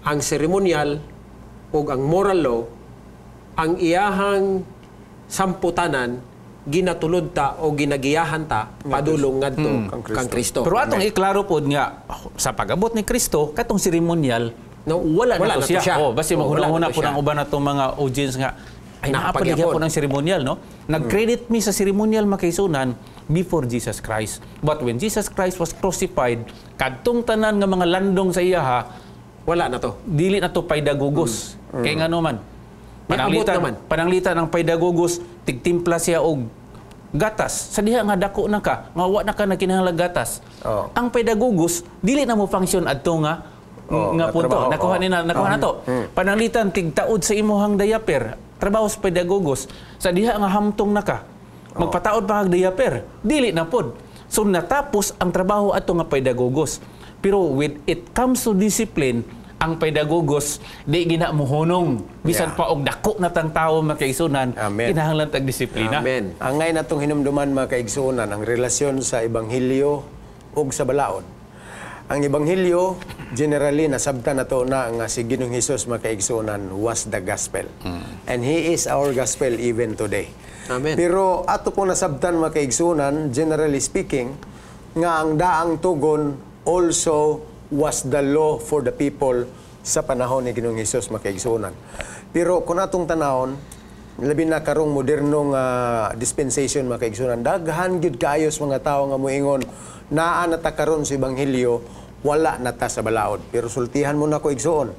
ang ceremonial o ang moral law, ang iyahang samputanan, ginatulod ta o ginagiyahan ta padulong ngadto kang Kristo. Pero atong iklaro pod nga sa pag-abot ni Kristo, katong seremonyal, No, wala, wala na to na to siya. siya. Oh, basi Oh, wala maghuna-huna na to po siya. ng uban na tong mga audience nga ay naa pa Nakapagyapon. gyapon ang seremonyal, no? Nag-credit mi sa seremonyal, mga kaigsuonan, before Jesus Christ. But when Jesus Christ was crucified, kadtong tanan nga mga landong sa iyaha, Wala na to. Dili na to paidagogos. Kay ngano man? May abot Pananglitan, naman. pananglitan ang paidagogos, tigtimpla siya og gatas. Sa diha nga dako na ka, nga wa na ka nagkinahanglan gatas. Ang paidagogos dili na mo function adto nga Oo, nga nga punto. trabaho, Nakuha ni na, nakuha na to. Pananglitan tigtaod sa imuhang diaper, trabaho sa pedagogos. Sa diha nga hamtong na ka, magpataod pa kag diaper, dili na pod. So natapos ang trabaho ato nga pedagogos. Pero when it comes to discipline, ang pedagogos di gina mohunong bisan pa og dako na tang tawo, mga kaigsuonan, Amen. kinahanglan tag disiplina. Amen. Angay natong hinumduman, mga kaigsuonan, ang relasyon sa ebanghelyo ug sa balaod. Ang ebanghelyo, generally nasabtan nato na nga si Ginoong Hesus, mga kaigsuonan, was the gospel. And he is our gospel even today. Amen. Pero ato po nasabtan, mga kaigsuonan, generally speaking, nga ang daang tugon also was the law for the people sa panahon ni Ginoong Hesus, mga kaigsuonan. Pero kung atong tanawon, labi na karong modernong dispensation, mga kaigsuonan, daghan gyud kaayo sa mga tawo nga moingon naa na ta karon sa ebanghelyo, wala na ta sa balaod. Pero sultihan mo na ko, igsuon,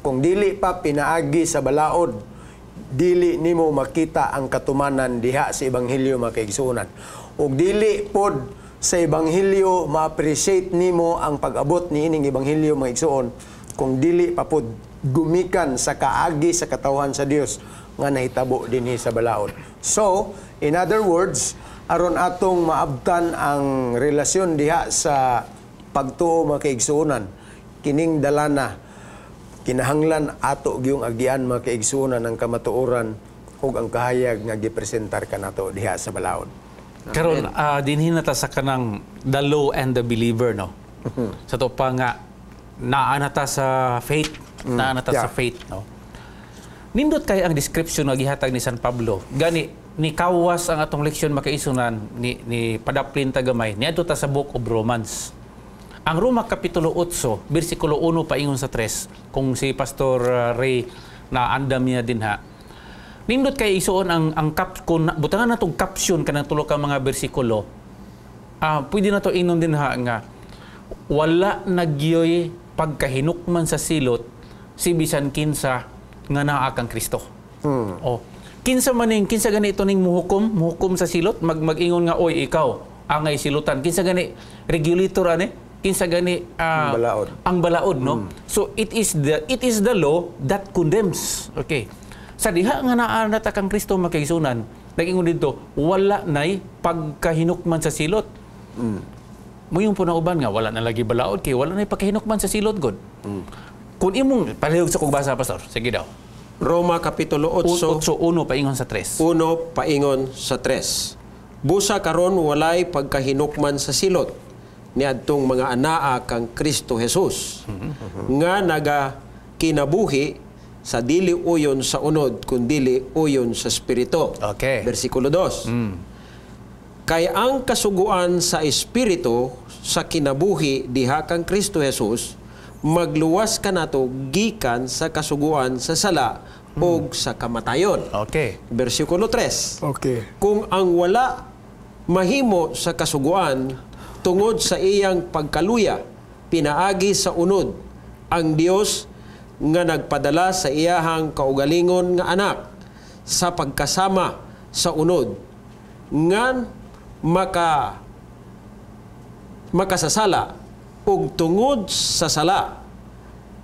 kung dili pa pinaagi sa balaod, dili nimo makita ang katumanan diha sa ebanghelyo, mga kaigsuonan. Ug dili pod sa ebanghelyo ma-appreciate nimo ang pag-abot niining ebanghelyo, mga igsuon, kung dili pa pod gumikan sa kaagi sa katawhan sa Dios nga nahitabo dinhi sa balaod. So, in other words, aron atong maabtan ang relasyon diha sa pagtuo, mga kaigsuonan, kining dalana kinahanglan ato gyung agian, mga kaigsuonan, ang kamatuoran ug ang kahayag nga gipresentar kanato diha sa balaod. Karon dinhi na ta sa kanang the law and the believer, no. Sa to pa nga naa na ta sa faith, naa na ta sa faith, no. Nindot kay ang description nga gihatag ni San Pablo. Gani ni kawas ang atong leksyon, mga kaigsuonan, ni padaplin ta gamay niadto ta sa Book of Romans. Ang Roma Kapitulo 8, versikulo 1 paingon sa 3, kung si Pastor Ray na andam niya dinha. Nindot kay, igsuon, ang cap kun butangan natong caption kanang tulo ka mga bersikulo. Pwede na to ingnon dinha nga wala nagyoy pagkahinukman sa silot si bisan kinsa nga naa kang Kristo. Oh. Kinsa man ning, kinsa gani ito ning muhukom sa silot, mag-ingon nga oy ikaw angay silutan? Kinsa gani regulator ani? Kinsa gani Ang balaod. Ang balaod, no? So it is the law that condemns. Okay. Sa diha nga naa na ta kang Kristo, mga kaigsuonan, nag-ingon didto wala nay pagkahinukman sa silot. Moingon po na uban nga wala na lagi balaod kay wala nay pagkahinukman sa silot god. Kung imong palihog sa kog basa, Pastor, sige daw. Roma Kapitulo 8, 8:1 paingon sa 3. 1 paingon sa 3. Busa karon walay pagkahinukman sa silot niadtong mga anaa kang Kristo Jesus nga naga kinabuhi sa dili uyon sa unod kundili uyon sa espiritu. Bersikulo 2. Kay ang kasuguan sa espiritu sa kinabuhi diha kang Kristo Jesus magluwas kanato gikan sa kasuguan sa sala ug sa kamatayon. Bersikulo 3. Kung ang wala Mahimo sa kasuguan tungod sa iyang pagkaluya pinaagi sa unod ang Dios nga nagpadala sa iyahang kaugalingon nga anak sa pagkasama sa unod ngan makasasala ug tungod sa sala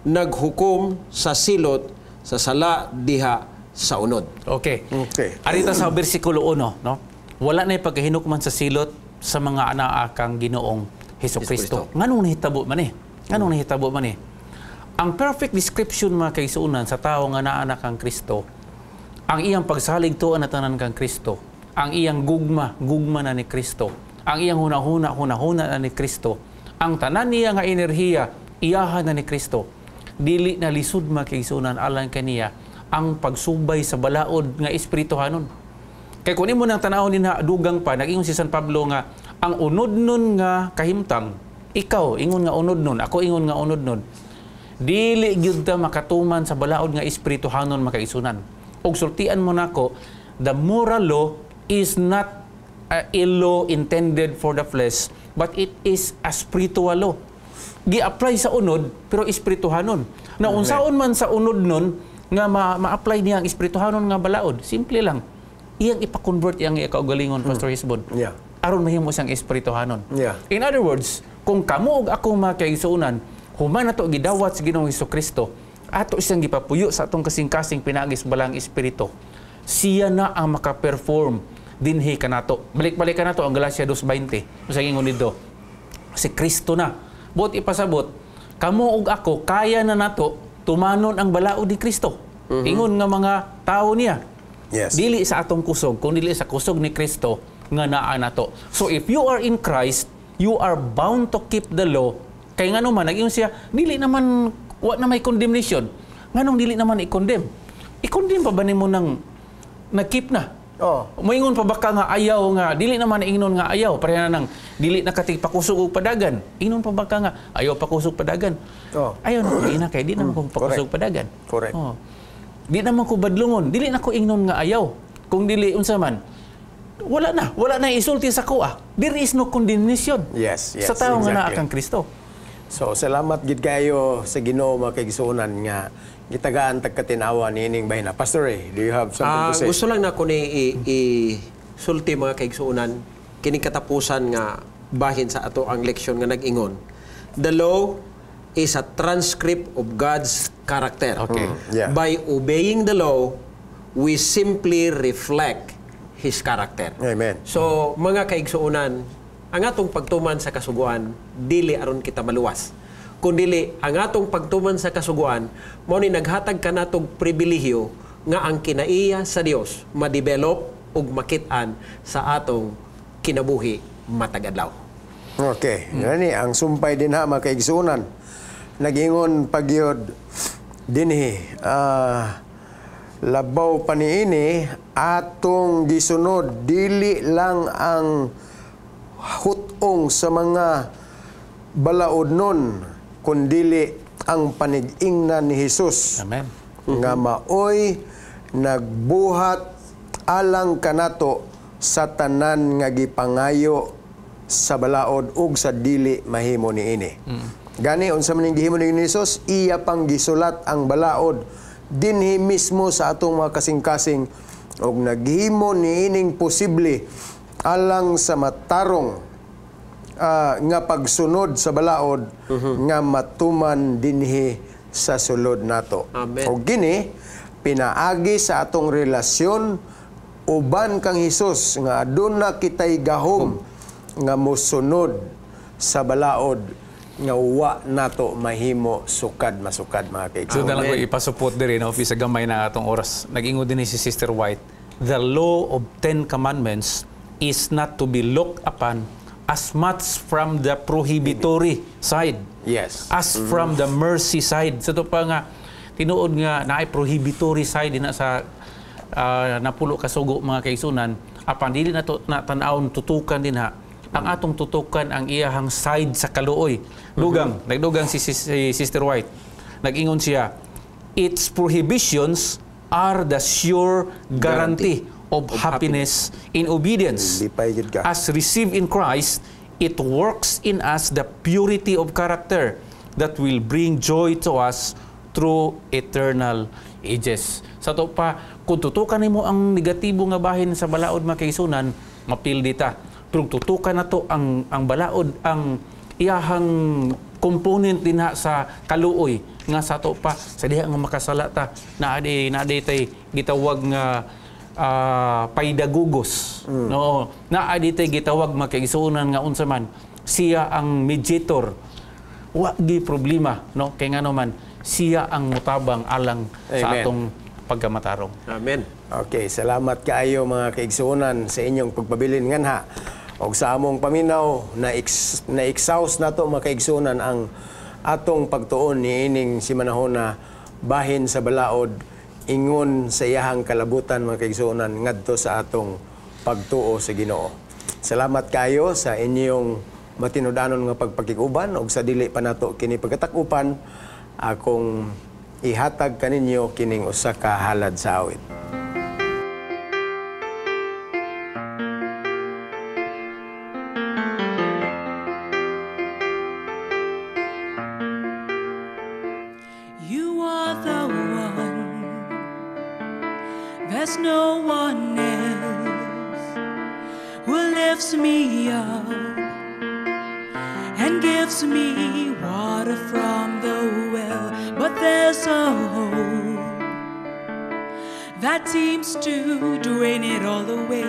naghukom sa silot sa sala diha sa unod. Okay. Okay. Arita sa bersikulo 1, no? Wala na pagkahinukman sa silot sa mga anaa kang Ginoong Hesus Kristo. Nganong nahitabo man eh? Nganong nahitabo man eh? Ang perfect description, mga kaigsuonan, sa tao nga naa na kang Kristo, ang iyang pagsalig tuon na tanan kang Kristo, ang iyang gugma, gugma na ni Kristo, ang iyang hunahuna, hunahuna na ni Kristo, ang tanan niya nga enerhiya, iyahan na ni Kristo. Dili na lisod, mga kaigsuonan, alang kaniya ang pagsubay sa balaod nga espirituhanon. Kay kung imo nang tanawon din ha, dugang pa, nag-ingon si San Pablo nga ang unod nun nga kahimtang, ikaw ingon nga unod nun, ako ingon nga unod nun, dili gyud ta makatuman sa balaod nga espirituhanon, mga kaigsuonan. Ug sultian mo nako, the moral law is not a law intended for the flesh, but it is a spiritual law. Gi-apply sa unod pero espirituhanon. Na unsaon man sa unod nun nga ma-apply niya ang espirituhanon nga balaod? Simple lang. Iyang ipa-convert iyang kaugalingon, Pastor Hisbon. Aron mahimo siyang espirituhanon. In other words, kung kamo ug ako, mga kaigsuonan, human nato gidawat sa Ginoong Kristo, ato siyang gipapuyo sa atong kasing-kasing pinaagi sa Balaang Espiritu. Siya na ang maka-perform dinhi kanato. Balik-balik kanato ang Galatia 2:20. Unsa ingon didto? Si Kristo na. Buot ipasabot, kamo ug ako kaya na nato tumanon ang balaod ni Kristo. Ingon nga mga tao niya. Dili sa atong kusog, kun dili sa kusog ni Kristo nga naa nato. So if you are in Christ, you are bound to keep the law. Kay ngano man nag-ingon siya, dili naman, wa na may condemnation. Nganong dili naman i-condemn? I-condemn pa ba nimo nang nag-keep na? Oh. Moingon pa ba ka nga ayaw nga dili naman ingnon nga ayaw, pareha na nang dili na katig pakusog og padagan? Ingnon pa ba ka nga ayaw pakusog padagan? Oh. Ayaw na ko ina kay di naman ko pakusog padagan. Oh. Di naman ko badlungon, dili na ko ingnon nga ayaw. Kung dili, unsa man? Wala na, wala na isulti sa kuha. There is no condemnation sa tao nga naa kang Kristo. So salamat gid kayo sa Ginoo, mga kaigsuonan, nga gitagaan tag katinawa niining bahina. Pastor Ray, do you have something to say? Gusto lang nako ni i sulti, mga kaigsuonan, kining katapusan nga bahin sa ato ang leksyon nga nag-ingon, the law is a transcript of God's character. By obeying the law, we simply reflect His character. Amen. So, mga kaigsuonan, ang atong pagtuman sa kasuguan, dili aron kita maluwas. Kundili, ang atong pagtuman sa kasuguan, mao ni naghatag kanatog pribilehyo nga ang kinaiya sa Dios ma-develop ug makit-an sa atong kinabuhi matag adlaw. Okay. Gani ang sumpay din ha, mga kaigsuonan. Nagingon pagyod dinhi labaw pa niini, atong gisunod dili lang ang hutong sa mga balaod nun kundili ang panigingnan ni Hesus Amen. Nga maoy nagbuhat alang kanato sa tanan nga gipangayo sa balaod ug sa dili mahimo niini. Gani unsa man ning gihimo ni Hesus, iya pang gisulat ang balaod dinhi mismo sa atong mga kasing-kasing ug naghimo niining posible alang sa matarong nga pagsunod sa balaod nga matuman dinhi sa sulod nato. Amen. Og kini pinaagi sa atong relasyon uban kang Hesus nga aduna kitay gahom nga mosunod sa balaod nga wa nato mahimo sukad masukad, mga So kaigsuonan. na lang ko ipasupot diri no, sa gamay na atong oras. Nag-ingon din ni si Sister White, "The law of Ten Commandments is not to be looked upon as much from the prohibitory side as from the mercy side." Sa to pa nga tinuod nga naay prohibitory side din na sa napulo ka sugo, mga kaigsuonan, apan dili na to na tan-awon tutukan din ha. Ang atong tutukan ang iyahang side sa kaluoy. Dugang, nagdugang si Sister White. Nag-ingon siya, "Its prohibitions are the sure guarantee of happiness in obedience. Lipay gid ka. As received in Christ, it works in us the purity of character that will bring joy to us through eternal ages. Sa ato pa, kung tutukan nimo ang negatibo nga bahin sa balaod, mga kaigsuonan, mapildi ta. Pero kung tutukan nato ang balaod, ang iyahang component dinha sa kaluoy nga sa ato pa sa diha nga makasala ta, naa tay gitawag nga paidagogos, no? Naa ditay gitawag, mga kaigsuonan, nga unsa man siya ang mediator, wa gi problema, no? Kay ngano man siya ang mutabang alang sa Amen. Atong pagkamatarong. Amen. Okay, salamat kaayo, mga kaigsuonan, sa inyong pagpabilin nganha. Og sa among paminaw na exhaust nato, mga kaigsuonan, ang atong pagtuon niining simanahona bahin sa balaod ingon sa iyahang kalabutan, mga kaigsuonan, ngadto sa atong pagtuo sa Ginoo. Salamat kayo sa inyong matinud-anon nga pagpakig-uban og sa dili pa nato kini pagkatakupan, akong ihatag kaninyo kining usa ka halad sa awit. You are the one, there's no one else who lifts me up and gives me water from the well. But there's a hole that seems to drain it all away.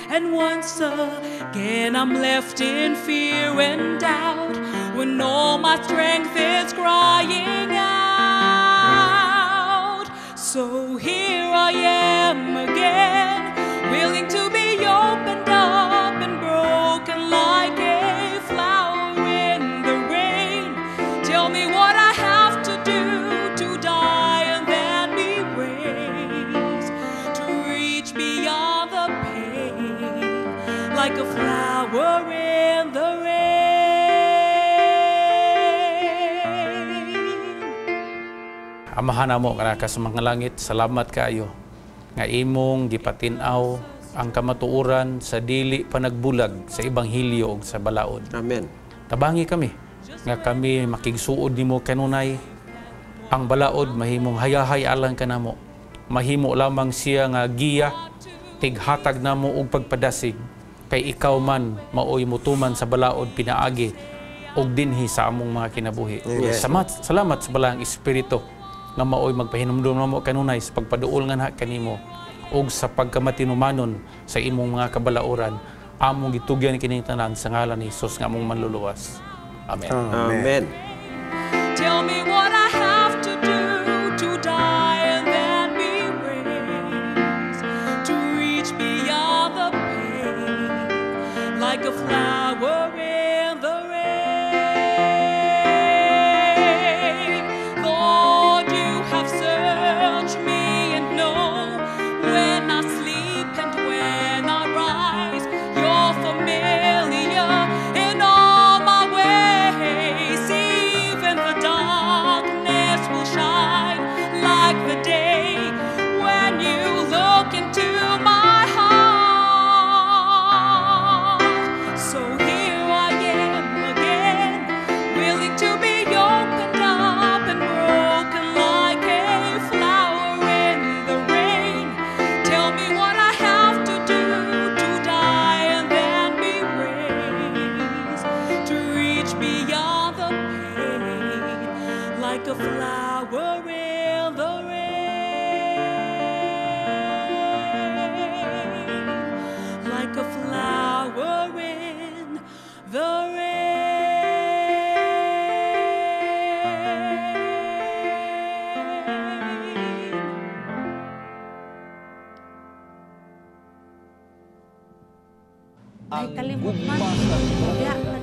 And once again, I'm left in fear and doubt when all my strength is crying out. So here I am again, willing to be opened up and broken like a flower in the rain. Tell me what I have to do to die and then be raised, to reach beyond the pain, like a flower in the rain. Amahan namo nga sa mga langit, salamat kaayo nga imong gipatin-aw ang kamatuoran sa dili panagbulag sa ebanghelyo ug sa balaod. Amen. Tabangi kami nga kami makigsuod nimo kanunay. Ang balaod mahimong hayahay alang kanamo. Mahimo lamang siya nga giya tighatag namo og pagpadasig kay ikaw man maoy mutuman sa balaod pinaagi og dinhi sa among mga kinabuhi. Salamat, salamat sa Balaang Espiritu nga maoy magpahinumdum namo kanunay sa pagpaduol nganha kanimo ug sa pagkamatinumanon sa imong mga kabalaoran. Among gitugyan kining tanan sa ngalan ni Hesus nga among manluluwas. Amen. Amen. Tell me what I have to do to die and then be raised, to reach beyond the pain, like a flower in the rain. Lord, you have searched me and know when I sleep and when I rise. You're familiar in all my ways. Even the darkness will shine like the day when you look into my heart. So here I am again, willing to be opened up and broken like a flower in the rain. Tell me what I have to do to die and then be raised, to reach beyond the pain, like a flower in the rain, like a flower in the rain. Ay, kalimot man.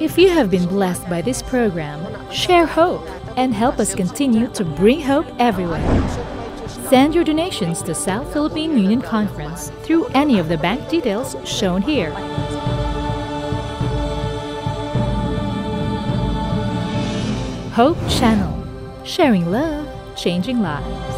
If you have been blessed by this program, share hope and help us continue to bring hope everywhere. Send your donations to South Philippine Union Conference through any of the bank details shown here. Hope Channel, sharing love, changing lives.